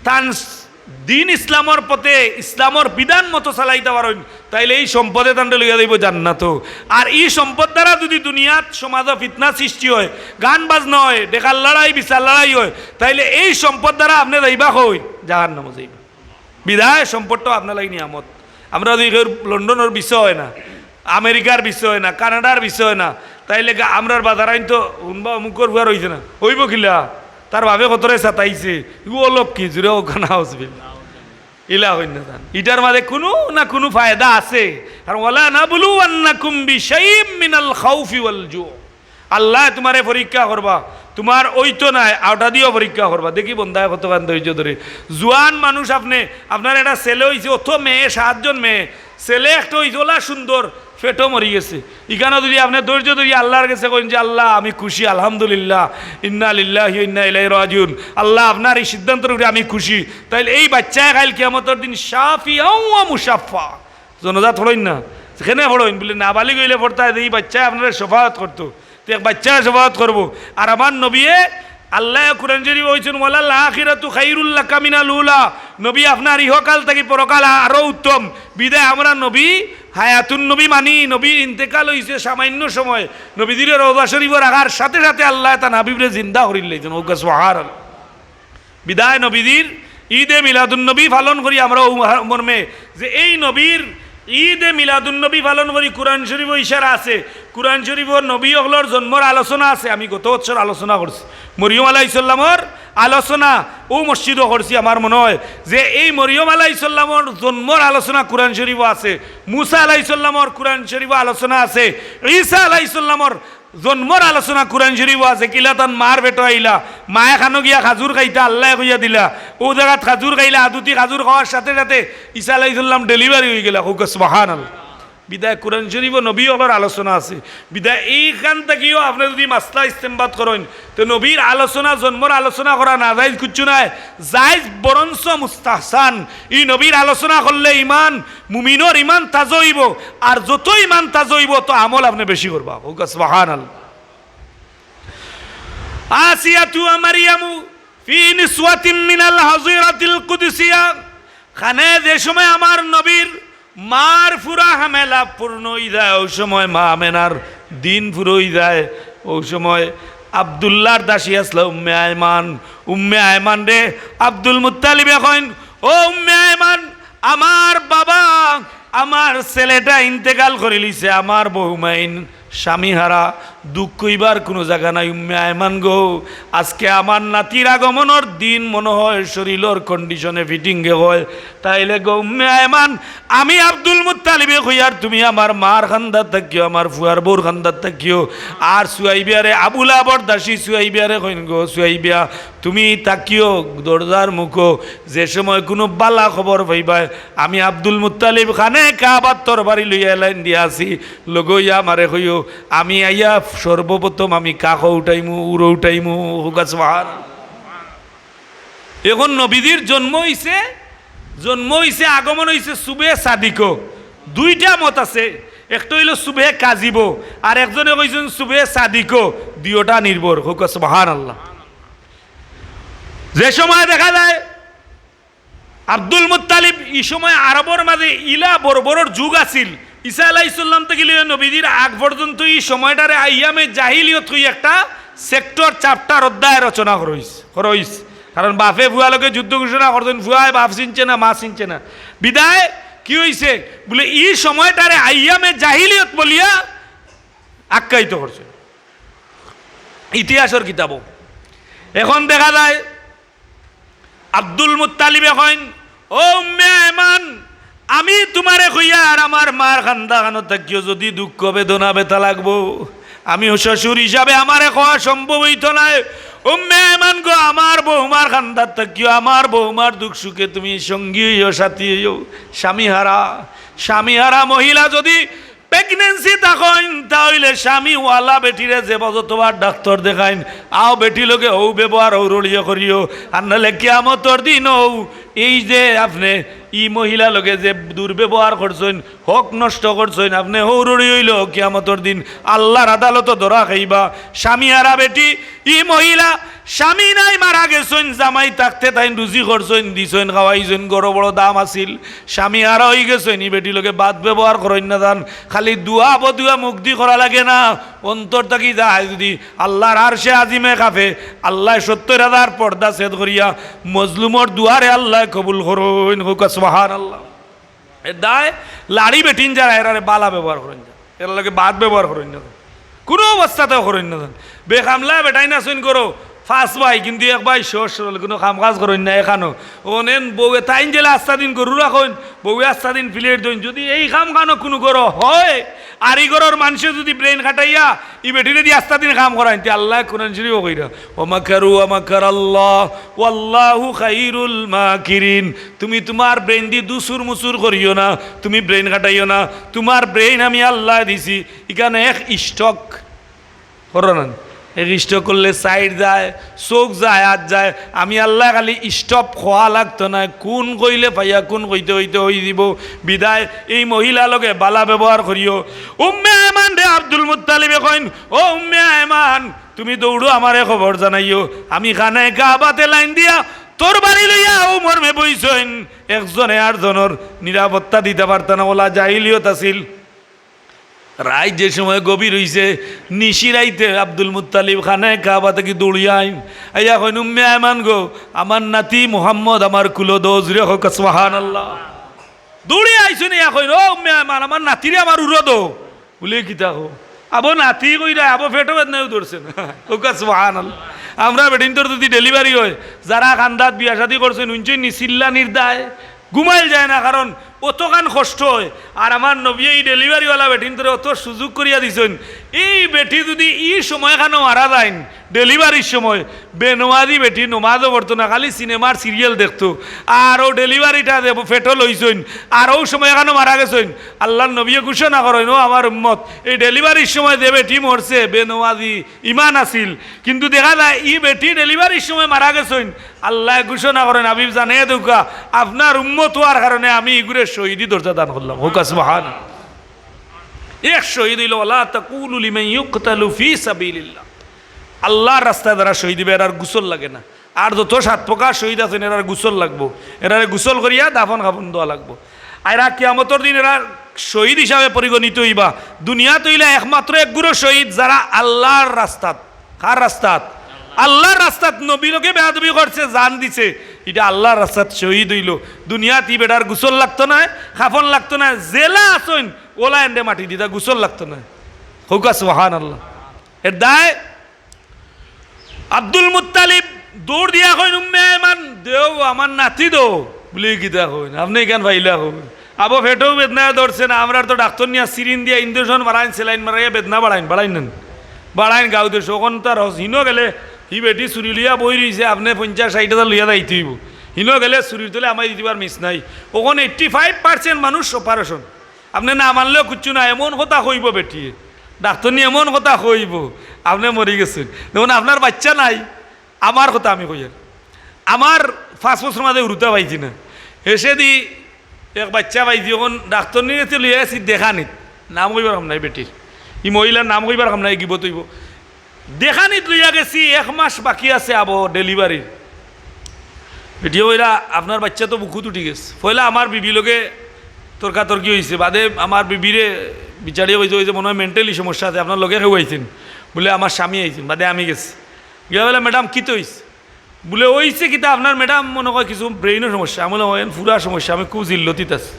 তান দিন ইসলামর পথে, ইসলামর বিধান মতো চালাইতা পারইন, তাইলে ই সম্পদে তানরে লইয়া যাইবো জান্নাতো। আর ই সম্পদ দ্বারা যুদি দুনিয়াত সমাজো ফিতনা সৃষ্টি হয়, গান বাজনা হয়, ডেকার লড়াই, বিচার লড়াই হয়, তাইলে এই সম্পদ দ্বারা আপনে যাইবা কই? জাহান্নামো যাইবা। বিধায় সম্পদটাও আপনার লাগি নিয়ামত। আমরা যুদি কেউর লন্ডনর ভিসা হয় না, আমেরিকার ভিসা হয় না, কানাডার ভিসা হয় না, তাইলে গা-, আমরার বাজারাইন তো হুনবা অমুকর ফুয়ার অইছে না, অইবো কিলা? তার বাপে কতরে সাতাইছে, ইগু অলক্ষী, জুরে কউক্কা নাউজুবিল্লাহ। ইলা অইন না জান। ইটার মাঝে কুনু না কুনু ফায়দা আছে। কারণ ওয়ালা নাবলুওয়ান্নাকুম বিশাইইম মিনাল খাউফি ওয়াল জু। আল্লায় তুমারে পরীক্ষা করবা, তুমার অইতো নায়, অউটা দিও পরীক্ষা করবা। দেখি বন্দায় কতখান ধৈর্য ধরে। জুয়ান মানুষ আপনে, আপনার একটা ছেলে অইছে, অত মেয়ে, সাতজন মেয়ে, ছেলে একটা অইছে, ওলা সুন্দর, পেটো মরি গেছে। ইখানো যুদি আপনে ধৈর্য ধরি আল্লার গেছে কইন যে, "আল্লাহ, আমি খুশি, আলহামদুলিল্লাহ, ইন্না লিল্লাহি ওয়া ইন্না ইলাইহি রাজিউন। আল্লাহ, আপনার ই সিদ্ধান্তর উপরে আমি খুশি।" তাইলে এই বাইচ্চায় কাইল কিয়ামতর দিন শাফিআ ওয়া মুশাফফা। জনাজাত পড়ইন না, যেখানে পড়ইন, বুলে নাবালিগ অইলে পড়তা, যে ই বাইচ্চায় আপনারে শফাআত করতো। তে এক বাইচ্চায় শফাআত করবো। আর আমার নবিয়ে, আল্লায় কুরআন শরীফো কইছইন, "ওয়ালাল আখিরাতু খাইরুল লাকা মিনাল উলা।" নবী, আপনার ইহকাল থাকি পরকাল আরো উত্তম। বিধায় আমরা নবী, হায়াতুন নবী মানি, নবীর ইন্তেকাল অইছে সামান্য সময়। নবীজিরে রওজা শরীফো রাখার সাথে সাথে আল্লায় তান হাবিবরে জিন্দা করিলাইছইন। কউক্কা সুবহানাল্লাহ। বিধায় নবীজির ঈদে মিলাদুন্নবী পালন করি আমরা অউ মর্মে যে এই নবীর ঈদে মিলাদুন্নবী পালন করি। কুরআন শরীফো ইশারা আছে, কুরআন শরীফো নবী অকলর জন্মর আলোচনা আছে। আমি গত বছর আলোচনা করছি মরিয়ম আলাইহিস সালামর আলোচনা, অউ মসজিদো করছি। আমার মনে হয় যে এই মরিয়ম আলাইহিস সালামর জন্মর আলোচনা কুরআন শরীফো আছে, মুসা আলাইহিস সালামর কুরআন শরীফো আলোচনা আছে, ঈসা আলাইহিস সালামর জন্মর আলোচনা কুরআন শরীফো আছে, কিলা তান মার পেটো আইলা, মায়ে খানো গিয়া খাজুর খাইতা, আল্লায় কইয়া দিলা, অউ জাগাত খাজুর খাইলা, আদুতি খাজুর খাওয়ার সাথে সাথে ঈসা আলাইহিস সালাম delivery অইগেলা। কউক্কা সুবহানাল্লাহ। বিধায় কুরআন শরীফো নবী অকলর আলোচনা আছে। বিধায় এইখান থাকিও আপনে যুদি মাসলা ইস্তেমবাত করইন, তে নবীর আলোচনা, জন্মর আলোচনা করা নাজাইজ কিচ্ছু নায়, জাইজ বরঞ্চ মুস্তাহসান। ই নবীর আলোচনা করলে ইমান, মুমিনর ইমান তাজা অইবো, আর যত ইমান তাজা অইবো, অত আমল আপনে বেশি করবা। কউক্কা সুবহানাল্লাহ। আসিয়াতু ওয়া মারিয়ামু ফি নিসওয়াতিম মিনাল হাজিরাতিল কুদসিয়া। খানে যে সময় আমার নবীর মার পুরা হামেলা পূর্ণ অইযায়, অউ সময় মা আমেনার দিন পুরা অইযায়, অউ সময় আব্দুল্লাহর দাসী আছলা উম্মে আয়মান। উম্মে আয়মানরে আব্দুল মুত্তালিবে কইন, "ও উম্মে আয়মান, আমার বাবা, আমার ছেলেটা ইন্তেকাল করিলিছে, আমার বউমাইন স্বামীহারা, দুঃখ অইবার কুনু জাগা নাই। উম্মে আয়মান গো, আজকে আমার নাতির আগমনর দিন, মনো হয় শরীলর condition-এ fitting-এ হয়। তাইলে গো উম্মে আয়মান, আমি আব্দুল মুত্তালিবে কইয়ার, তুমি আমার মার কান্দাত থাকিও, আমার ফুয়ার বউর কান্দাত থাকিও।" আর সুয়াইবিয়ারে, আবু লাহাবর দাসী সুয়াইবিয়ারে কইন, "গো সুয়াইবিয়া, তুমি থাকিও দরজার মুখো, যে সময় কুনু বালা খবর পাইবায়, আমি আব্দুল মুত্তালিব খানে কাবার তরবারি লইয়া এলাইন দিয়া আছি, লগে অইয়া আমারে কইও, আমি আইয়া সর্বপ্রথম আমি কাকো উঠাইমু, উরো উঠাইমু।" কউক্কা সুবহান। এখন নবীজির জন্ম অইছে, জন্ম অইছে, আগমন অইছে সুবহে সাদিকো। দুইটা মত আছে, একটা অইলো সুবহে কাজিবো, আর একজনে কইছইন সুবহে সাদিকো। দুইওটা নির্ভর। কউক্কা সুবহানাল্লাহ। যে সময় দেখা যায় আব্দুল মুত্তালিব, ই সময় আরবর মাঝে ইলা বর্বরর যুগ আছিল। ঈসা আলাইহিস সালাম থাকি লইয়া নবীজির আগ পর্যন্ত ই সময়টারে আইয়ামে জাহিলিয়ত কই একটা সেক্টর, চ্যাপ্টার, অধ্যায় রচনা করা অইছে, করা অইছে। কারণ বাপে ফুয়া লগে যুদ্ধ ঘোষণা করছইন, ফুয়ায় বাপ চিনছে না, মা চিনছে না। বিদায় কি অইছে? বুলে ই সময়টারে আইয়ামে জাহিলিয়ত বলিয়া আখ্যায়িত করছে ইতিহাসর কিতাবো। এখন দেখা যায় আব্দুল মুত্তালিবে কইন, "ও উম্মে আয়মান, আমি তুমারে কইয়ার আমার মার কান্দা কানো থাকিও যদি দুঃখ বেদনা ব্যথা লাগবো, আমি শ্বশুর হিসাবে আমারে কওয়া সম্ভব অইতো নায়। উম্মে আয়মান গো, আমার বৌমার কান্দাত থাকিও, আমার বৌমার দুঃখ সুখে তুমি সঙ্গী অইও, সাথী অইও।" স্বামী হারা, স্বামী হারা মহিলা যদি প্রেগন্যান্সি থাকইন, তা অইলে স্বামী ওয়ালা বেটিরে যে যতবার ডাক্তর দেখাইন, আও বেটি লগে অউ ব্যবহার অউ রড়িয়ে করিও, আর নাইলে কিয়ামতর দিন অউ এই যে আপনে ই মহিলা লগে যে দুর্ব্যবহার করছইন, হক নষ্ট করছইন, আপনে অউ রড়ি অইলে কিয়ামতর দিন আল্লার আদালতো ধরা খাইবা। স্বামী হারা বেটি, ই মহিলা স্বামী নাই, মারা গেছইন, জামাই থাকতে তাইন রুজি করছইন, দিছইন, খাওয়াইছইন, ঘরো বড় দাম আছিল, স্বামী হারা অইগেছইন, ই বেটি লগে বাদ ব্যবহার করইন না যান। খালি দোয়া বদুয়া মুখদি করা লাগে না, অন্তর থাকি যায় যদি আল্লার আরশে আজিমে কাঁপে, আল্লায় সত্তইর হাজার পর্দা ছেদ করিয়া মজলুমর দোয়ারে আল্লায় কবুল করইন। কউক্কা সুবহানাল্লাহ। এর দায় লাড়ি বেটিন যারা, এরারে বালা ব্যবহার করইন যান, এরার লগে বাদ ব্যবহার করইন না যান, কুনু অবস্থাতেও করইন না যান। বেকামলা বেটাইন আছইন করো, পাঁচ ভাই, কিন্তু এক ভাই সহজ সরল, কুনু কাম কাজ করইন না এখানো। অনেন বউয়ে তাইন যেলা আস্তা দিন গরু রাখইন, বউয়ে আস্তা দিন প্লেট ধইন। যদি এই কাম কানো কুনু করো হয়, আর ই ঘরর মানষে যদি ব্রেইন খাটাইয়া ই বেটিরে দি আস্তা দিন কাম করাইন, তে আল্লায় কুরআন শরীফো কইরা, "ওয়া মাকারু ওয়া মাকারাল্লাহ, ওয়াল্লাহু খাইরুল মাকিরিন।" তুমি তুমার ব্রেইন দি দুসুর মুসুর করিও না, তুমি ব্রেইন খাটাইও না, তুমার ব্রেইন আমি আল্লায় দিছি। ইখানো এক স্ট্রোক করো না, এক স্ট্রোক করলে সাইড যায়, চউখ যায়, আত যায়। আমি আল্লায় খালি স্টপ কওয়া লাগতো নায়, কুন কইলে পাইয়া কুন কইতে অইতে অইযিবো। বিদায় এই মহিলা লগে বালা ব্যবহার করিও। উম্মে আয়মানরে আব্দুল মুত্তালিবে কইন, "ও উম্মে আয়মান, তুমি দৌড়ো আমারে খবর জানাইও।" আমি খানায়ে কাবাতে লাইন দিয়া তরবারি লইয়া অউ মর্মে বইছইন, একজনে আরজনর নিরাপত্তা দিতা পারতা না, অলা জাহিলিয়ত আছিল। রাইত যে সময় গভীর অইছে, নিশি রাইতে আব্দুল মুত্তালিব খানায়ে কাবা থাকি দৌড়িয়া আইন, আইয়া কইন, "উম্মে আয়মান গো, আমার নাতি মুহাম্মদ আমার কুলো দেও।" জুরে কউক্কা সুবহানাল্লাহ। দৌড়িয়া আইছইন, আইয়া কইন, "ও উম্মে আয়মান, আমার নাতিরে আমার উরো দেও।" বুলে, "কিতা কও?" "আবো নাতি কইরা, আবো পেটো বেদনায়ও ধরছে না।" কউক্কা সুবহানাল্লাহ। আমরা বেটিন্তর যদি ডেলিভারি অয়, যারা কান্দাত বিয়া শাদি করছইন, হুনছইন নি চিল্লানির দায়, ঘুমাইল যায় না, কারণ অতখান কষ্ট অয়। আর আমার নবীয়ে ই ডেলিভারিওয়ালা বেটিন্তরে অত সুযোগ করিয়া দিছইন। ই বেটি যদি ই সময়খানো মারা যাইন, ডেলিভারির সময়, বেনমাজি বেটি, নমাজও পড়তো না, খালি সিনেমার সিরিয়াল দেখতো। আর অউ ডেলিভারিটা যে পেটো লইছইন, আর অউ সময়খানো মারা গেছইন, আল্লার নবীয়ে ঘোষণা করইন, "ও আমার উম্মত, এই ডেলিভারির সময় যে বেটি মরছে, বেনমাজি, ইমান আছিল, কিন্তু দেখা যায় ই বেটি ডেলিভারির সময় মারা গেছইন।" আল্লায় ঘোষণা করইন, "হাবিব জানাইয়া দেউক্কা, আপনার উম্মত অওয়ার কারণে আমি ইগুরে শহীদি দরজা দান করলাম।" কউক্কা সুবহান। এক শহীদ অইলো, "ওয়ালা তাকুলু লিমান ইউকতালু ফি সাবিলিল্লাহ।" আল্লার রাস্তায় যারা শহীদ অইবা, এরার গোসল লাগে না। আর যত সাত প্রকার শহীদ আছইন, এরার গোসল লাগবো, এরারে গোসল করিয়া দাফন কাফন দেওয়া লাগবো। আর এরা কিয়ামতর দিন এরা শহীদ হিসাবে পরিগণিত অইবা। দুনিয়াত অইলা একমাত্র এক গুরু শহীদ, যারা আল্লার রাস্তাত। কার রাস্তাত? আল্লার রাস্তাত। নবীর লগে বেয়াদবি করছে, জান দিছে, ইটা আল্লার রাস্তাত শহীদ অইলো। দুনিয়াত ই বেটার গোসল লাগতো নায়, কাফন লাগতো নায়, যেলা আছইন অউলা এনরে মাটি দিতা, গোসল লাগতো নায়। কউক্কা সুবহানাল্লাহ। এর দায় আব্দুল মুত্তালিব দৌড় দিয়া কইন, "উম্মে আয়মান, দেও, আমার নাতি দেও।" বুলে, "কিতা কইন? আপনে ইখান পাইলা কই?" "আবো পেটো বেদনায় ধরছে না, আমরার তো ডাক্তর নিয়া সিরিন দিয়া ইনজেকশন মারাইন, সেলাইন মারাইয়া বেদনা বাড়াইন, বাড়াইন না নি? বাড়াইন গাউ দেশো।" অখন তার হস-, হিনো গেলে হি বেটি ছুরি লইয়া বই রইছে, আপনে পঞ্চাশ ষাইট হাজার লইয়া যাইতে অইবো। হিনো গেলে ছুরির তলে হামাই দিবার মিস নাই। অখন এইট্টি ফাইভ পার্সেন্ট মানুষ অপারেশন। আপনে না মানলেও কিচ্ছু না, এমন কথা কইবো বেটিয়ে। ডাক্তর নি এমন কথা কইবো, আপনে মরি গেছইন। দেখুন, আপনার বাইচ্চা নাই, আমার কথা আমি কইয়ার। আমার পাঁচ বছর মাঝে উরুতা পাইছি না। হেষেদি এক বাইচ্চা পাইছি, অখন ডাক্তর নি গেছে লইয়া আছি দেখানিত। নাম কইবার কাম নাই বেটির। ই মহিলার নাম কইবার কাম নাই, গিবত অইবো। দেখানিত লইয়া গেছি, এক মাস বাকি আছে আবো ডেলিভারির। বেটিয়ে কইরা, "আপনার বাইচ্চা তো বুকুত উঠি গেছে।" পয়লা আমার বিবির লগে তর্কাতর্কি অইছে, বাদে আমার বিবিরে বিচারিয়ে কইছে, "অইছে মনে অয় mentally সমস্যা আছে, আপনার লগে কেউ আইছইন?" বুলে, "আমার স্বামী আইছইন, বাদে আমি গেছি।" গিয়া বলে, "ম্যাডাম, কিতা অইছে?" বুলে, "অইছে কিতা, আপনার ম্যাডাম মনে অয় কিছু brain-ও সমস্যা।" আমি বললাম, "অয়, পুরা সমস্যা, আমি খুব জিল্লতিত আছি।"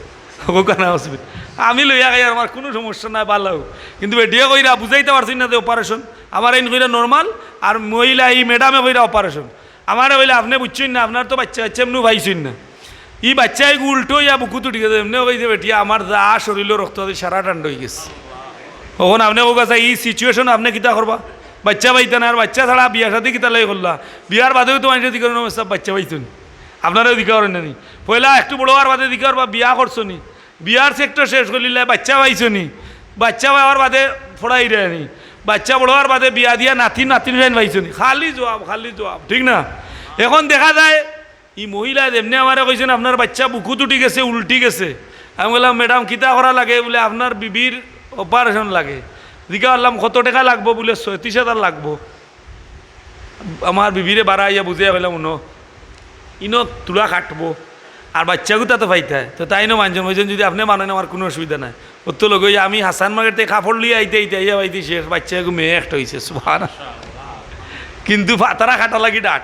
অগো কানা hospital, আমি লইয়া গেছি, আমার কুনু সমস্যা নাই, ভালা। কিন্তু বেটিয়ে কইরা বুঝাইতা পারছইন না যে operation, আমার এইন কইরা normal, আর মহিলা এই ম্যাডামে কইরা operation। আমারে কইলা, "আপনে বুঝছইন না, আপনার তো বাইচ্চা, বাইচ্চা এমনেউ পাইছইন না।" ই বাইচ্চা এগু উল্টো অইয়া বুকুত উঠি গেছে, এমনে কইছে বেটিয়ে, "আমার যা শরীরো রক্ত আছে, সারা ঠান্ডা অইগেছে।" অখন আপনে কউক্কা চাই, ই situation আপনে কিতা করবা? বাইচ্চা পাইতা না, আর বাইচ্চা ছাড়া বিয়া শাদি কিতার লাগি করলা? বিয়ার বাদেও তো মানষে জিকাইন, "ও সাব, বাইচ্চা পাইছো নি?" আপনারেও জিকাইন না নি? পয়লা একটু বড় অওয়ার বাদে জিকাইন, "বা বিয়া করছো নি?" বিয়ার sector শেষ করিলাইলা, "বাইচ্চা পাইছো নি?" বাইচ্চা পাওয়ার বাদে ফড়াইরায় নি? বাইচ্চা বড় অওয়ার বাদে বিয়া দিয়া নাতি নাতিন পাইছো নি? খালি জুয়াব, খালি জুয়াব, ঠিক না? অখন দেখা যায় ই মহিলায় যেমনে আমারে কইছইন, "আপনার বাইচ্চা বুকুত উঠি গেছে, উল্টি গেছে।" আমি কইলাম, "ম্যাডাম, কিতা করা লাগে?" বুলে, "আপনার বিবির operation লাগে।" জিকাইলাম, "কত টেকা লাগবো?" বুলে, "ছয়ত্রিশ হাজার লাগবো।" আমার বিবিরে বারা আইয়া বুঝাইয়া কইলাম, "হুনো, ইনো তুলা কাটবো, আর বাইচ্চাগুতা তো পাইতায়, তো তাইনও মানছইন, কইছইন, 'যদি আপনে মানইন, আমার কুনু অসুবিধা নাই।'" অত লগে অইয়া আমি হাসান মার্কেট থাকি কাপড় লইয়া আইতে আইতে আইয়া পাইছি শেষ, বাইচ্চা এগু মেয়ে একটা অইছে, সুবহানাল্লাহ। কিন্তু ফাতারা কাটা লাগি ডাট।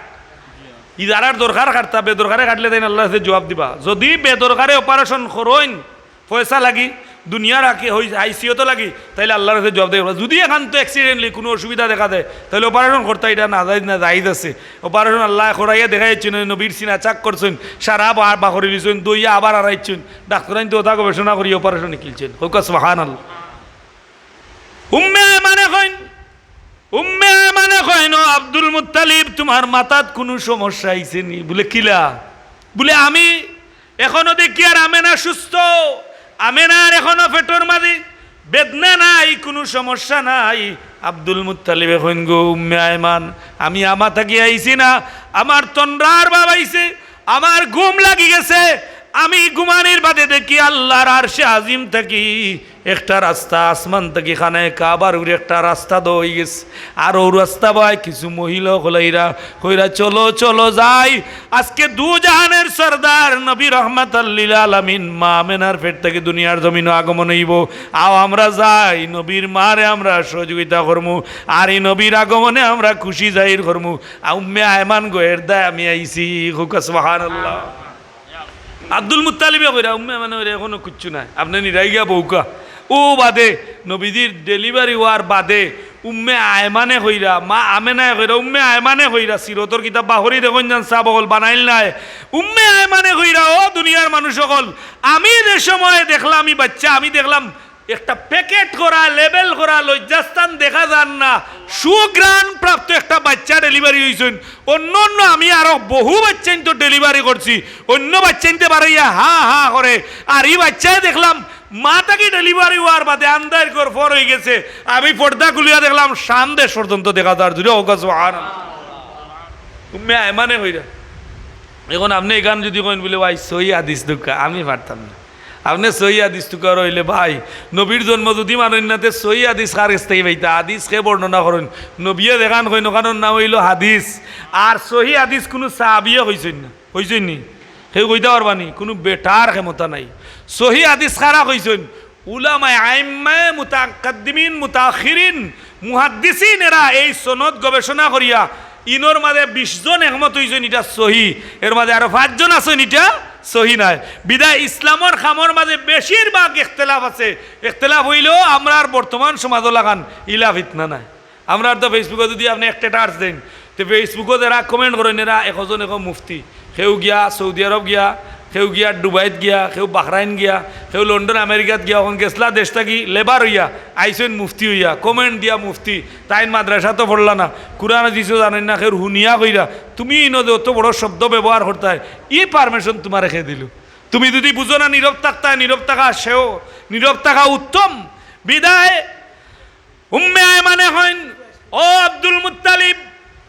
ই যারার দরকার কাটতা, বেদরকারে কাটলে তাইন আল্লার গেছে জুয়াব দিবা। যুদি বেদরকারে operation করইন, পয়সা লাগি, দুনিয়ার আগে হই-, হাইসিয়ত লাগি, তাইলে আল্লার গেছে জুয়াব দিবা। যুদি একান্ত accidentally কুনু অসুবিধা দেখা দেয়, তাইলে operation করতা, ইটা নাজাইজ না, জাইজ আছে। Operation আল্লায় করাইয়া দেখাইছইন, নবীর সিনা check করছইন, সারা বা-, বাকরি লিছইন, দইয়া আবার আরাইছইন। ডাক্তরাইন্তে অতা গবেষণা করি operation নিকলছইন। কউক্কা সুবহানাল্লাহ। উম্মে আয়মানে কইন, উম্মে আয়মানে কইন, "ও আব্দুল মুত্তালিব, তুমার মাথাত কুনু সমস্যা আইছে নি?" বুলে, "কিলা?" বুলে, "আমি এখনো দেখিয়ার আমেনা সুস্থ, আমেনার এখনো পেটর মাঝে বেদনা নাই, কুনু সমস্যা নাই।" আব্দুল মুত্তালিবে কইন, "গো উম্মে আয়মান, আমি আমা থাকি আইছি না, আমার তন্দ্রার ভাব আইছে, আমার ঘুম লাগি গেছে, আমি ঘুমানির বাদে দেখি আল্লার আরশে আজিম থাকি একটা রাস্তা, আসমান থাকি খানায়ে কাবার উপরে একটা রাস্তা দেওয়া অইগেছে, আর অউ রাস্তা বায় কিছু মহিলা অকল আইরা, কইরা, 'চলো, চলো যাই, আজকে দু জাহানের সর্দার নবী রহমাতাল লিল আলামিন মা আমেনার পেট থাকি দুনিয়ার জমিনো আগমন অইবো, আও আমরা যাই, নবীর মারে আমরা সহযোগিতা করমু, আর ই নবীর আগমনে আমরা খুশি জাহির করমু।'" আ, উম্মে আয়মান গো, এর দায় আমি আইছি, কউক্কা সুবহানাল্লাহ। আব্দুল মুত্তালিবে কইরা, উম্মে আয়মানে কইরা, "এখনো কিচ্ছু নাই, আপনে নিরাই গিয়া বউক্কা।" অউ বাদে, নবীজির delivery অওয়ার বাদে, উম্মে আয়মানে কইরা, মা আমেনায় কইরা, উম্মে আয়মানে কইরা, সিরতর কিতাব বাহরি দেখইন যান, সাব অকল বানাইল নায়। উম্মে আয়মানে কইরা, "ও দুনিয়ার মানুষ অকল, আমি যে সময় দেখলাম ই বাইচ্চা, আমি দেখলাম একটা packet করা, label করা, লজ্জাস্থান দেখা যার না, সুঘ্রাণ প্রাপ্ত একটা বাইচ্চা delivery অইছইন। অন্য অন্য আমি আরো বহু বাইচ্চাইন তো delivery করছি, অন্য বাইচ্চাইন্তে বারইয়া হা হা করে, আর ই বাইচ্চায় দেখলাম মা থাকি delivery অওয়ার বাদে আন্দাইর ঘর ফর অইগেছে, আমি পর্দা খুলিয়া দেখলাম সান দেশ পর্যন্ত দেখা যার।" জুরে কউক্কা সুবহানাল্লাহ। উম্মে আয়মানে কইরা। অখন আপনে ইখান যুদি কইন বুলে, "ভাই, সহি হাদিস তুক্কা, আমি পারতাম না।" আপনে সহি হাদিস তুক্কা অইলে, ভাই, নবীর জন্ম যুদি মানইন না, তে সহি হাদিস কার গেছ থাকি পাইতা? হাদিস কে বর্ণনা করইন? নবীয়ে যেখান কইন, অখানর নাম অইলো হাদিস। আর সহি হাদিস কুনু সাহাবিয়ে কইছইন না, কইছইন নি? কেউ কইতা পারবা নি? কুনু বেটার ক্ষমতা নাই। সহি হাদিস কারা কইছইন? উলামায়ে আইম্মায়ে মুতাকাদ্দিমিন, মুতাআখিরিন, মুহাদ্দিসিন, এরা এই সনদ গবেষণা করিয়া ইনর মাঝে বিশ জন একমত অইছইন ইটা সহি, এর মাঝে আরো পাঁচজন আছইন ইটা সহি নায়। বিদায় ইসলামর কামর মাঝে বেশিরভাগ ইখতিলাফ আছে। ইখতিলাফ অইলেও আমরার বর্তমান সমাজর লাখান ইলা ফিতনা নাই। আমরার তো Facebook-ও যুদি আপনে এক status দেইন, তে Facebook-ও যারা comment করইন, এরা একজন এক মুফতি, কেউ গিয়া সৌদি আরব গিয়া, কেউ গিয়া ডুবাইত গিয়া, কেউ বাহরাইন গিয়া, কেউ লন্ডন আমেরিকাত গিয়া, অখন গেছলা দেশ থাকি লেবার অইয়া, আইছইন মুফতি অইয়া, comment দিয়া মুফতি, তাইন মাদ্রাসাত পড়লা না, কুরআন হাদিসও জানইন না, কেউর হুনিয়া কইরা, তুমি ইনো যে অত বড় শব্দ ব্যবহার করতায়, ই permission তুমারে কে দিলো? তুমি যুদি বুঝো না নীরব থাকতায়, নীরব থাকা সেও, নীরব থাকা উত্তম। বিদায় উম্মে আয়মানে কইন, "ও আব্দুল মুত্তালিব,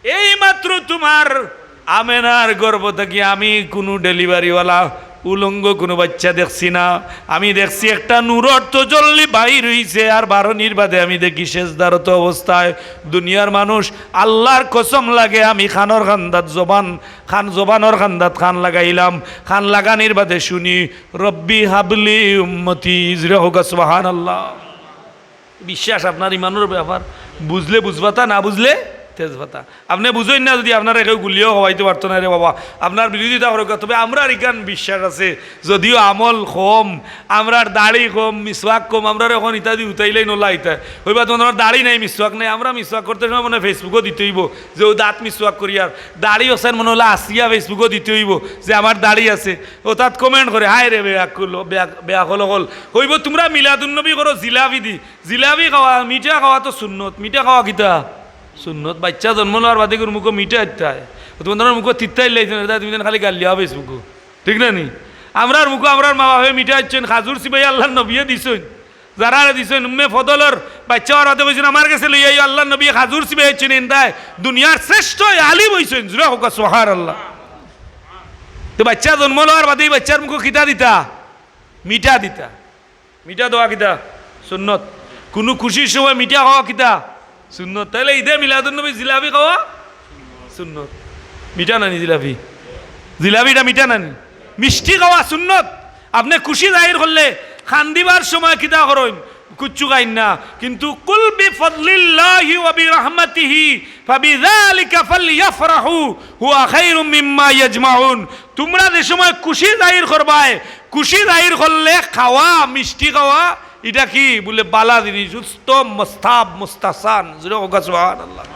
এই মাত্র তুমার আমেনার গর্ভ থাকি আমি কুনু delivery-ওয়ালা উলঙ্গ কুনু বাইচ্চা দেখছি না। আমি দেখছি একটা নূরর তজল্লি বাইর অইছে, আর বারনির বাদে আমি দেখি সেজদারত অবস্থায়। দুনিয়ার মানুষ, আল্লার কসম লাগে, আমি কানর কান্দাত জবান, কান, জবানর কান্দাত কান লাগাইলাম, কান লাগানির বাদে শুনি, "রব্বি হাবলি উম্মতি।" জুরে কউক্কা সুবহানাল্লাহ। বিশ্বাস আপনার ইমানর ব্যাপার, বুঝলে বুঝবাতা, না বুঝলে তেজবাতা। আপনে বুঝইন না, যুদি আপনারে কেউ গুলিয়াও খাওয়াইতো পারতো নায় রে বাবা, আপনার বিরোধিতা করউক্কা, তবে আমরার ইখান বিশ্বাস আছে, যদিও আমল কম, আমরার দাড়ি কম, মিসওয়াক কম, আমরারে অখন ইতা দি উঠাইলাই নলা ইতা। অইবা তুমার দাড়ি নাই, মিসওয়াক নাই, আমরা মিসওয়াক করতে সময় মনে Facebook-ও দিতে অইবো, যে অউ দাঁত মিসওয়াক করিয়ার, দাড়ি অসাইন মনে অইলে আসিয়া Facebook-ও দিতে অইবো, যে আমার দাড়ি আছে। অউ তাত comment করে, "হায় রে বেআক্কল, বেআ-, বেআক্কল অকল।" কইবো, "তুমরা মিলাদুন্নবী করো জিলাপি দি।" জিলাপি খাওয়া, মিঠা খাওয়া তো সুন্নত। মিঠা খাওয়া কিতা? সুন্নত। বাইচ্চা জন্ম লওয়ার বাদে গরুর মুখো মিঠা দিতায়। তুমার মুখো তিতা ইলাইছে না, তুমি যেন খালি গালিয়াও Facebook-ও। ঠিক না নি? আমরার মুখো আমরার মা বাপে মিঠা দিছইন, খাজুর চিবাইয়া আল্লার নবিয়ে দিছইন। যারারে দিছইন, উম্মে ফদলর বাইচ্চা অওয়ার বাদে কইছইন, "আমার গেছে লইয়া আইও, আল্লার নবিয়ে খাজুর চিবাইয়া দিছইন, এন্দায় দুনিয়ার শ্রেষ্ঠ আলিম অইছইন।" জুরে কউক্কা সুবহানাল্লাহ। তে বাইচ্চা জন্ম লওয়ার বাদে ই বাইচ্চার মুখো কিতা দিতা? মিঠা দিতা। মিঠা দেওয়া কিতা? সুন্নত। কুনু খুশির সময় মিঠা খাওয়া কিতা? সুন্নত। তাইলে ইদে মিলাদুন্নবী জিলাপি খাওয়া সুন্নত। মিঠা নানি জিলাপি? জিলাপিটা মিঠা নানি? মিষ্টি খাওয়া সুন্নত। আপনে খুশি জাহির করলে কান্দিবার সময় কিতা করইন? কুচ্ছু খাইন না। কিন্তু কুল বিফাদলিল্লাহি ওয়া বিরাহমাতিহি ফাবিযালিকা ফালইয়াফরাহু হুয়া খায়রুম মিম্মা ইয়াজমাউন। তুমরা যে সময় খুশি জাহির করবায়, খুশি জাহির করলে খাওয়া, মিষ্টি খাওয়া, ইটা কি? বুলে, বালা জিনিস, উত্তম, মুস্তাহাব, মুস্তাহসান। জুরে কউক্কা সুবহানাল্লাহ।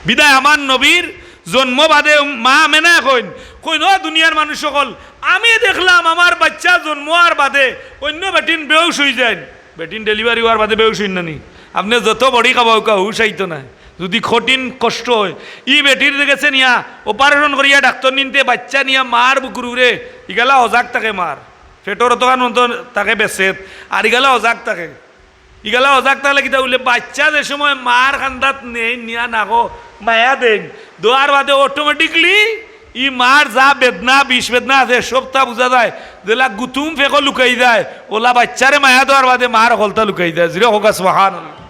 বিদায় আমার নবীর জন্ম বাদে মা আমেনায় কইন, কইন, "ও দুনিয়ার মানুষ অকল, আমি দেখলাম আমার বাইচ্চা জন্ম অওয়ার বাদে অইন্য বেটিন বেহুশ অইযাইন।" বেটিন delivery অওয়ার বাদে বেহুশ অইন না নি? আপনে যত বড়ি খাওয়াউক্কা, হুশ আইতো নায়। যুদি কঠিন কষ্ট অয়, ই বেটির গেছে নিয়া operation করিয়া ডাক্তর নিনতে বাইচ্চা নিয়া মার বুকুর উপরে, ইগালা অজাগ থাকে মার। পেটর অতখান মতো থাকে বেছেত, আর ইগালা অজাগ থাকে। ইগালা অজাগ থাকলে কিতা বুলে, বাইচ্চা যে সময় মার কান্দাত নেইন, নিয়া নাকো মায়া দেইন, দেওয়ার বাদে automatically ই মার যা বেদনা, বিষ বেদনা আছে, সবতা বুঝা যায়। যেলা গুতুম ফেকো লুকাই যায়, অউলা বাইচ্চারে মায়া দেওয়ার বাদে মার হকলতা লুকাই যায়। জুরে কউক্কা সুবহানাল্লাহ।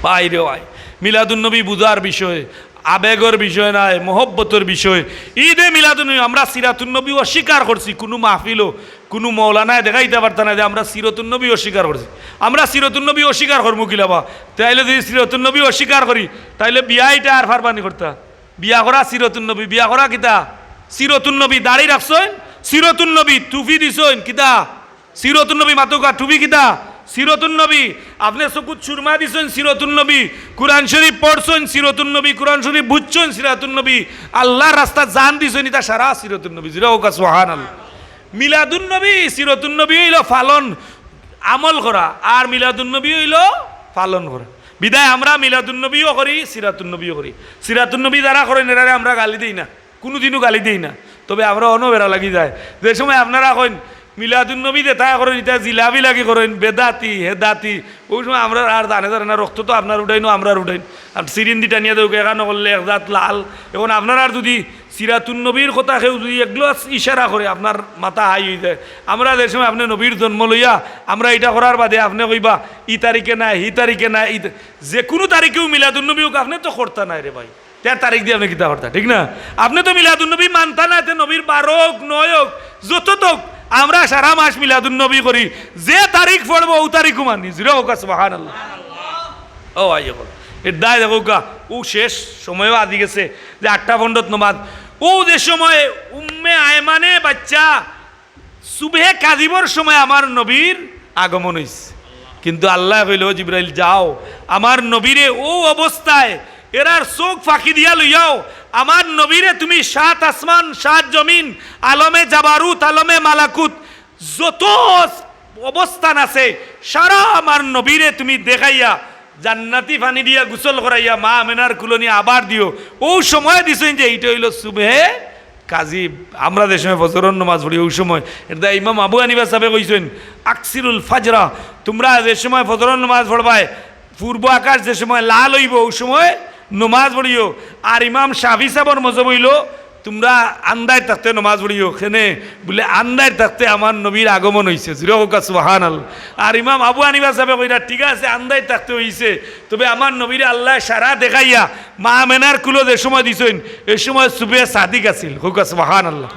ভাই রে ভাই, মিলাদুন্নবী বুঝার বিষয়, আবেগর বিষয় নায়, মহব্বতর বিষয়। ইদে মিলাদুন্নবী, আমরা সিরাতুন্নবী অস্বীকার করছি। কুনু মাহফিলো, কুনু মৌলানায় দেখাইতা পারতা নায় যে আমরা সিরাতুন্নবী অস্বীকার করছি। আমরা সিরাতুন্নবী অস্বীকার করমু কিলাবা? তাইলে যুদি সিরাতুন্নবী অস্বীকার করি, তাইলে বিয়া ইটা আর পারবা নি করতা? বিয়া করা সিরাতুন্নবী, বিয়া করা কিতা? সিরাতুন্নবী, দাড়ি রাখছইন সিরাতুন্নবী, টুপি দিছইন কিতা? সিরাতুন্নবী। মাতউক্কা, টুপি কিতা? সিরাতুন্নবী। আপনে চকুত সুরমা দিছইন সিরাতুন্নবী, কুরআন শরীফ পড়ছইন সিরাতুন্নবী, কুরআন শরীফ বুঝছইন সিরাতুন্নবী, আল্লার রাস্তাত জান দিছইন, ইতা সারা সিরাতুন্নবী। জুরে কউক্কা সুবহানাল্লাহ। মিলাদুন্নবী, সিরাতুন্নবী অইলো পালন, আমল করা, আর মিলাদুন্নবী অইলো পালন করা। বিদায় আমরা মিলাদুন্নবীও করি, সিরাতুন্নবীও করি। সিরাতুন্নবী যারা করইন, এরারে আমরা গালি দেই না, কুনুদিনও গালি দেই না। তবে আমরা অনো বেড়া লাগি যায়। যে সময় আপনারা কইন, "মিলাদুন্নবী যেতা করইন, ইতা জিলাপি লাগি করইন, বেদাতি, হেদাতি", অউ সময় আমরা আর জানে জানে না, রক্ত তো আপনার উঠাইন, আমরার উঠাইন। আর সিরিঞ্জি টানিয়া দেউক্কা, এখানো করলে এক জাত লাল। এখন আপনারার যুদি সিরাতুন্নবীর কথা কেউ যুদি এক গ্লাস ইশারা করে, আপনার মাথা হাই অইযায়। আমরা যে সময় আপনে নবীর জন্ম লইয়া, আমরা ইটা করার বাদে আপনে কইবা, "ই তারিখে নায়, হি তারিখে নায়, ই তা-", যে কুনু তারিখেও মিলাদুন্নবী অউক, আপনে তো করতা নায় রে ভাই। তে তারিখ দি আপনে কিতা করতা, ঠিক না? আপনে তো মিলাদুন্নবী মানতা না, তে নবীর বারো অউক, নয় অউক, যত অউক, আমরা সারা মাস মিলাদুন্নবী করি। যে তারিখ পড়বো, অউ তারিখও মানি। জুরে কউক্কা সুবহানাল্লাহ। ও ভাই, অখন এর দায় দেখউক্কা, অউ শেষ সময়ও আজি গেছে যে আটটা পনেরোত নমাজ। অউ যে সময় উম্মে আয়মানে বাইচ্চা সুবহে কাজিবর সময় আমার নবীর আগমন অইছে। কিন্তু আল্লায় কইলা, "ও জিব্রাইল, যাও, আমার নবীরে অউ অবস্থায় এরার চউখ ফাঁকি দিয়া লইয়াও, আমার নবীরে তুমি সাত আসমান, সাত জমিন, আলমে জাবারুত, আলমে মালাকুত, যত অবস্থান আছে, সারা আমার নবীরে তুমি দেখাইয়া, জান্নাতি পানি দিয়া গোসল করাইয়া, মা আমেনার কুলো নিয়া আবার দিও।" অউ সময় দিছইন যে ইটা অইলো সুবহে কাজিব। আমরা যে সময় ফজরর নমাজ পড়ি, অউ সময়। এর দায় ইমাম আবু হানিফা সাবে কইছইন, "আকসিরুল ফাজরা", তুমরা যে সময় ফজরর নমাজ পড়বায়, পূর্ব আকাশ যে সময় লাল অইবো, অউ সময় নমাজ পড়িও। আর ইমাম শাফি সাবর মজহব অইলো, তুমরা আন্দাইর থাকতে নমাজ পড়িও, কেনে? বুলে, আন্দাইর থাকতে আমার নবীর আগমন অইছে। জুরে কউক্কা সুবহানাল্লাহ। আর ইমাম আবু হানিফা সাবে কইরা, ঠিক আছে, আন্দাইর থাকতে অইছে, তবে আমার নবীরে আল্লায় সারা দেখাইয়া মা আমেনার কুলো যে সময় দিছইন, এই সময় সুবে সাদিক আছিল। কউক্কা সুবহানাল্লাহ।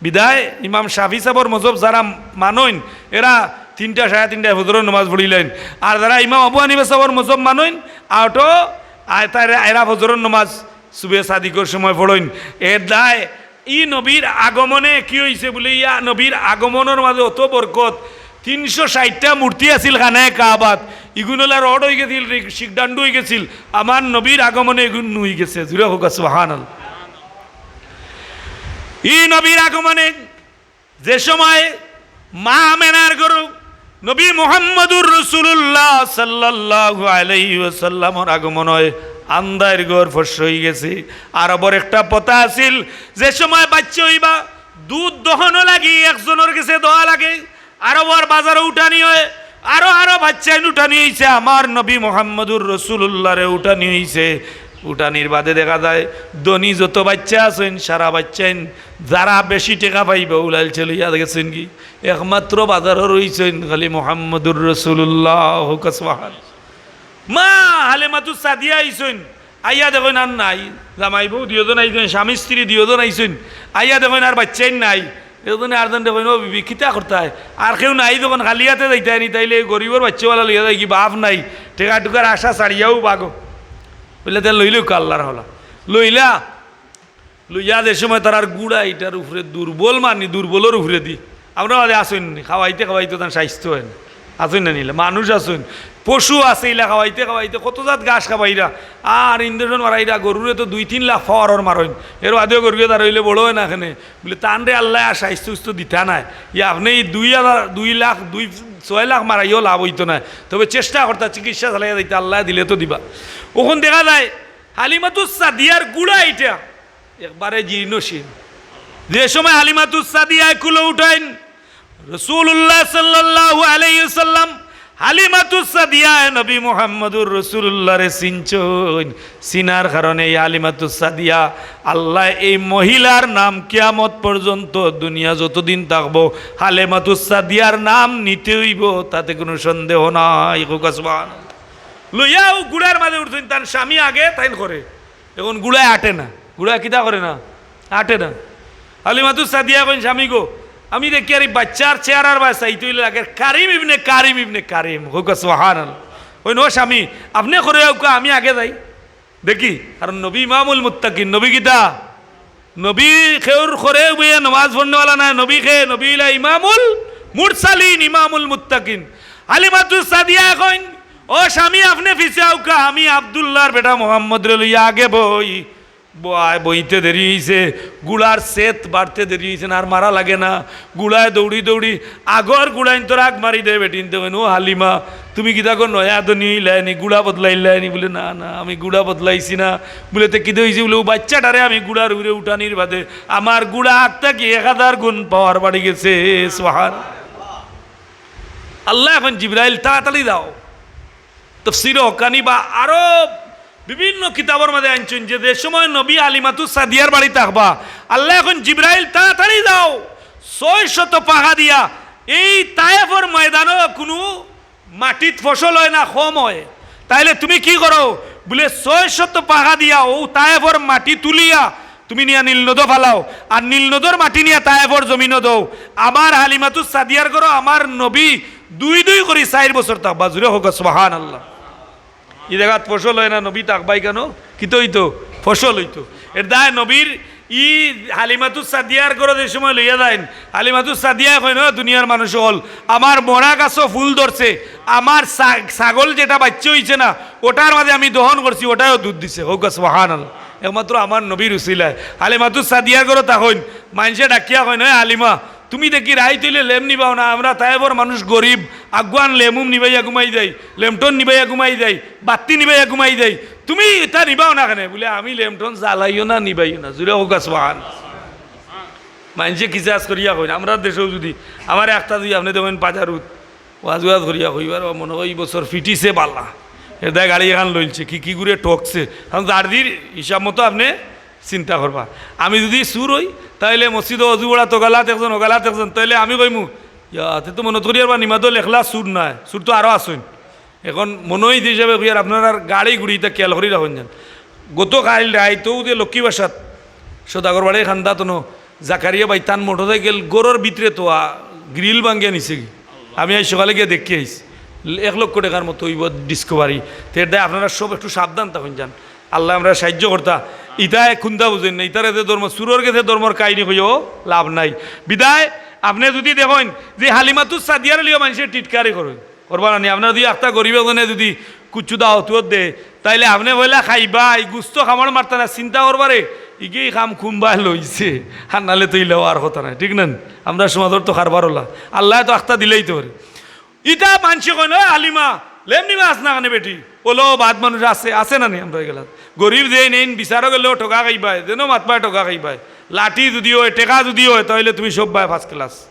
বিদায় ইমাম শাফি সাবর মজহব যারা মানইন, এরা তিনটা, সাড়ে তিনটায় ফজরর নমাজ পড়িলাইন। আর যারা ইমাম আবু হানিফা সাবর মজহব মানইন, আউটো, আয় তারা, এরা ফজরর নমাজ সুবে সাদিকর সময় পড়ইন। এর দায় ই নবীর আগমনে কি অইছে বুলে, ইয়া নবীর আগমনর মাঝে অত বরকত। তিনশো ষাইটটা মূর্তি আছিল খানায়ে কাবাত, ইগুন অলা রড অইগেছিল, রি-, শিখডান্ডু অইগেছিল। আমার নবীর আগমনে ইগুন নুইগেছে। জুরে কউক্কা সুবহানাল্লাহ। ই নবীর আগমনে যে সময় মা আমেনার ঘরো নবী মুহাম্মদুর রাসূলুল্লাহ সাল্লাল্লাহু আলাইহি ওয়াসাল্লামর আগমন অয়, আন্দাইর ঘর ফর্সা অইগেছে। আরবর একটা প্রথা আছিল, যে সময় বাইচ্চা অইবা, দুধ দহনর লাগি একজনর গেছে দেওয়া লাগে, আরবর বাজারো উঠানি অয়, আরো আরো বাইচ্চাইন উঠানি অইছে, আমার নবী মুহাম্মদুর রাসূলুল্লাহরে উঠানি অইছে। উঠানির বাদে দেখা যায়, ধনী যত বাইচ্চা আছইন, সারা বাইচ্চাইন যারা বেশি টেকা পাইবা, অউ লাইলছে লইয়া গেছইন গি। একমাত্র বাজারো রইছইন খালি মুহাম্মদুর রাসূলুল্লাহ। কউক্কা সুবহান। মা হালিমাতুস সাদিয়া আইছইন, আইয়া দেখইন আর নাই। জামাই বউ দুইজন আইছইন, স্বামী স্ত্রী দুইজন আইছইন, আইয়া দেখইন আর বাইচ্চাইন নাই। একজনে আরজনরে কইন, "ও বিবি, কিতা করতায়? আর কেউ নাই যখন খালি আতে যাইতায় নি, তাইলে এই গরিবর বাইচ্চাওয়ালা লইয়া যাইগি, বাপ নাই, টেকা টুকার আশা ছাড়িয়াউ বাগো।" বুলে, "তে লইলেউক্কা আল্লার হাওলা।" লইলা, লইয়া যে সময় তারার গুড়া ইটার উপরে দুর্বল মানি, দুর্বলর উপরে দি। আমরার মাঝে আছইন নি, খাওয়াইতে খাওয়াইতে তান স্বাস্থ্য অয় না। আছইন না নি ইলা, মানুষ আছইন, পশু আছে ইলা খাওয়াইতে খাওয়াইতে কত জাত ঘাস খাবাইরা, আর injection মারাইরা, গরুরে তো দুই তিন লাখ পাওয়ারর মারইন, এর বাদেও গরুয়ে তার অইলে বড় অয় না কেনে। বুলে, "তানরে আল্লায় আর স্বাস্থ্য উস্থ্য দিতা নায়, ই আপনে ই দুই হাজার, দুই লাখ, দুই, ছয় লাখ মারাইয়াও লাভ অইতো নায়, তবে চেষ্টা করতা, চিকিৎসা চালাইয়া যাইতা, আল্লায় দিলে তো দিবা।" অখন দেখা যায় হালিমাতুস সাদিয়ার গুড়া ইটা একবারে জীর্ণ শীর্ণ। যে সময় হালিমাতুস সাদিয়ায় কুলো উঠাইন রাসূলুল্লাহ সাল্লাল্লাহু আলাইহি ওয়াসাল্লাম, হালিমাতুস সাদিয়ায় নবী মুহাম্মদুর রাসূলুল্লাহরে চিনছইন। চিনার কারণে এই হালিমাতুস সাদিয়া, আল্লায় এই মহিলার নাম কিয়ামত পর্যন্ত দুনিয়া যতদিন থাকবো, হালিমাতুস সাদিয়ার নাম নিতে অইবো, তাতে কুনু সন্দেহ নাই। কউক্কা সুবহান। লইয়া অউ গুড়ার মাঝে উঠছইন, তান স্বামী আগে তাইন করে। অখন গুড়ায় আটে না। গুড়ায় কিতা করে না? আটে না। হালিমাতুস সাদিয়ায় কইন, "স্বামী গো, আমি দেখি আর ই বাইচ্চার চেহারার বায় চাইতে অইলে লাগের কারিম ইবনে কারিম ইবনে কারিম।" কউক্কা সুবহানাল্লাহ। কইন, "ও স্বামী, আপনে করে আউক্কা, আমি আগে যাই দেখি।" কারণ নবী ইমামুল মুত্তাকিন, নবী কিতা? নবী কেউর করে বইয়া নমাজ পড়নেওয়ালা নায়, নবী কে, নবী অইলা ইমামুল মুরসালিন, ইমামুল মুত্তাকিন। হালিমাতুস সাদিয়ায় কইন, "ও স্বামী, আপনে পিছে আউক্কা, আমি আব্দুল্লাহর বেটা মুহাম্মদরে লইয়া আগে বই।" বয়-, বইতে দেরি অইছে, গুড়ার সেত বাড়তে দেরি অইছে না, আর মারা লাগে না। গুড়ায় দৌড়ি দৌড়ি আগর গুড়াইন্তর আগ মারি দেয় বেটিন্তে, কইন, "ও হালিমা, তুমি কিতা গো নয়া ধনী অইলায় নি, গুড়া বদলাইলায় নি?" বুলে, "না, না, আমি গুড়া বদলাইছি না।" বুলে, "তে কিতা অইছে?" বুলে, "অউ বাইচ্চাটারে আমি গুড়ার উপরে উঠানির বাদে আমার গুড়া আগ থাকি এক হাজার গুণ পাওয়ার বাড়ি গেছে।" সুবহান। আল্লায় কইন, "জিব্রাইল, তাড়াতাড়ি যাও।" তফসিরে হক্কানি বা আরো বিভিন্ন কিতাবর মাঝে আনছইন যে, যে সময় নবী হালিমাতুস সাদিয়ার বাড়ি থাকবা, আল্লায় কইন, "জিব্রাইল, তাড়াতাড়ি যাও, ছয় শত পাখা দিয়া এই তায়েফর ময়দানো কুনু মাটিত ফসল অয় না, কম অয়, তাইলে তুমি কি করো?" বুলে, "ছয় শত পাখা দিয়া অউ তায়েফর মাটি তুলিয়া তুমি নিয়া নীল নদো ফালাও, আর নীল নদর মাটি নিয়া তায়েফর জমিনো দেও। আমার হালিমাতুস সাদিয়ার ঘরো আমার নবী দুই দুই করি চাইর বছর থাকবা।" জুরে কউক্কা সুবহানাল্লাহ। ই জাগাত ফসল অয় না, নবী থাকবা ইখানো, কিতা অইতো? ফসল অইতো। এর দায় নবীর ই হালিমাতুস সাদিয়ার ঘরো যে সময় লইয়া যাইন, হালিমাতুস সাদিয়ায় কইন, "ও দুনিয়ার মানুষ অকল, আমার মরা গাছো ফুল ধরছে, আমার ছা-, ছাগল যেটা বাইচ্চা অইছে না, ওটার মাঝে আমি দহন করছি, ওটায়ও দুধ দিছে।" কউক্কা সুবহানাল্লাহ। একমাত্র আমার নবীর উসিলায়। হালিমাতুস সাদিয়ার ঘরো থাকইন, মাইনষে ডাকিয়া কইন, "ও হালিমা, তুমি দেখি রাইত অইলে লেম নিবাও না, আমরা তায়েফর মানুষ গরিব, আগুয়ান লেমুম নিবাইয়া ঘুমাই যাই, লেমটন নিবাইয়া ঘুমাই যাই, বাত্তি নিবাইয়া ঘুমাই যাই, তুমি ইতা নিবাও না কেনে?" বুলে, "আমি লেমটন জ্বালাইও না, নিবাইও না।" জুরে কউক্কা সুবহান। মাইনষে কিসাস করিয়া কইন, আমরার দেশেও যুদি আমারে একটা যুদি আপনে দেখইন বাজারুত ওয়াজ ওয়াজ করিয়া কইবার, "ও মনো অয় ই বছর ফিটিছে বালা, এর দায় গাড়ি এখান লইলছে, কি কি গুরে ঠকছে।" কারণ জার্দির হিসাব মতো আপনে চিন্তা করবা, আমি যুদি চুর অই, তাইলে মসজিদো অজু পড়া তগালাত একজন, অগালাত একজন, তাইলে আমি কইমু, "ইয়া, তে তো মনো করিয়ার বা নিমাজো লেখলা চুর নায়, চুর তো আরো আছইন।" এখন মনো অইছে হিসাবে কইয়ার আপনারার গাড়ি গুড়ি ইতা খেয়াল করি রাখইন যান। গত কাইল রাইতও যে লক্ষ্মী বাসাত সদাগর বাড়ি খান্দাত অনো জাকারিয়া ভাই তান মোটরসাইকেল ঘরর ভিতরে তো গ্রিল ভাঙ্গিয়া নিছে গি। আমি আইজ সকালে গিয়া দেখি আইছি, এক লক্ষ টেকার মতো অইবো ডিসকভারি। তে এর দায় আপনারা সব একটু সাবধান থাকইন যান। আল্লায় আমরারে সাহায্য করতা। ইতায় কুন্তা বুঝইন না, ইতারে যে ধর্ম, চুরর গেছে ধর্মর কাহিনী কইও লাভ নাই। বিদায় আপনে যুদি দেখইন যে হালিমাতুস সাদিয়ারে লইয়া মানষে টিটকারি করইন, করবা না নি? আপনারা যুদি আখতা গরিব একজনে যুদি কুচু দাওয়াত দে, তাইলে আপনে পয়লা খাইবায়, গুস্ত কামড় মারতা না, চিন্তা করবারে, ইগেই কাম কুনবায় লইছে, আর নাইলে তো ইলা অওয়ার কথা নায়, ঠিক না নি? আমরার সমাজর তো কারবার অলা, আল্লায় তো আখতা দিলাইতো পারে। ইতা মানষে কইন, "ও হালিমা, লেমনি মাছ না কেনে বেটি?" অলা বাদ মানুষ আছে, আছে না নি? আমরা এগুলা গরিব যেইন এইন বিচারো গেলেও ঠগা খাইবায়, যেনো মাতবায় ঠগা খাইবায়। লাঠি যুদি অয়, টেকা যুদি অয়, তাইলে তুমি সববায় ফার্স্ট ক্লাস।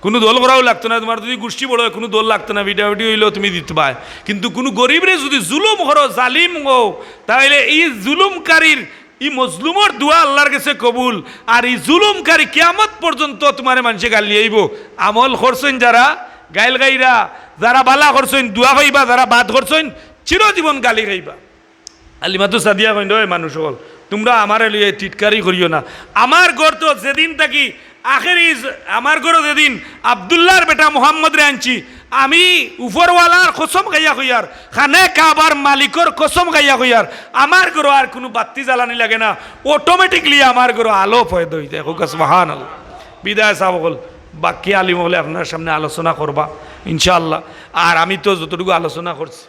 কুনু দল করাও লাগতো না, তুমার যুদি গুষ্টি বড় অয়, কুনু দল লাগতো না, ভিটাভিটি অইলেও তুমি জিতবায়। কিন্তু কুনু গরিবরে যুদি জুলুম করো, জালিম অও, তাইলে ই জুলুমকারীর, ই মজলুমর দোয়া আল্লার গেছে কবুল। আর ই জুলুমকারী কিয়ামত পর্যন্ত তুমারে মানষে গালিয়াইবো। আমল করছইন যারা, গাইল গাইরা, যারা বালা করছইন দোয়া পাইবা, যারা বাদ করছইন চিরজীবন গালি খাইবা। হালিমাতু সাদিয়া কইন, "ওই মানুষ অকল, তুমরা আমারে লইয়া টিটকারি করিও না। আমার ঘর তো যেদিন থাকি আখেরি জ-, আমার ঘরো যেদিন আব্দুল্লাহর বেটা মুহাম্মদরে আনছি, আমি উপরওয়ালার কসম খাইয়া কইয়ার, খানে কাবার মালিকর কসম খাইয়া কইয়ার, আমার ঘরো আর কুনু বাত্তি জ্বালানি লাগে না, অটোমেটিকলি আমার ঘরো আলো পয়দা অই যায়।" কউক্কা সুবহানাল্লাহ। বিদায় সাব অকল, বাকি আলিম অকলে আপনার সামনে আলোচনা করবা ইনশাআল্লাহ। আর আমি তো যতটুকু আলোচনা করছি,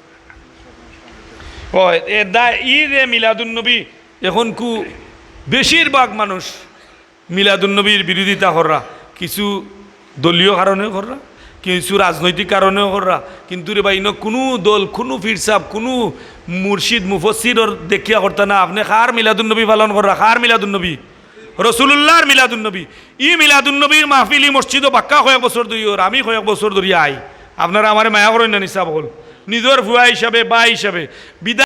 অয়, এর দায় ই যে মিলাদুন্নবী, এখন কু বেশিরভাগ মানুষ মিলাদুন্নবীর বিরোধিতা কররা, কিছু দলীয় কারণেও কররা, কিছু রাজনৈতিক কারণেও কররা, কিন্তু রে ভাই, ইনো কুনু দল, কুনু পীর সাব, কুনু মুর্শিদ, মুফাসসিরর দেখিয়া করতা না। আপনে কার মিলাদুন্নবী পালন কররা? কার মিলাদুন্নবী? রসুলুল্লাহর মিলাদুন্নবী। ই মিলাদুন্নবীর মাহফিল ই মসজিদো বাক্কা কয়েক বছর ধরি অর, আমি কয়েক বছর ধরি আই। আপনারা আমারে মায়া করইন না নি সাব অকল, নিজর ফুয়া হিসাবে, ভাই হিসাবে। বিদায়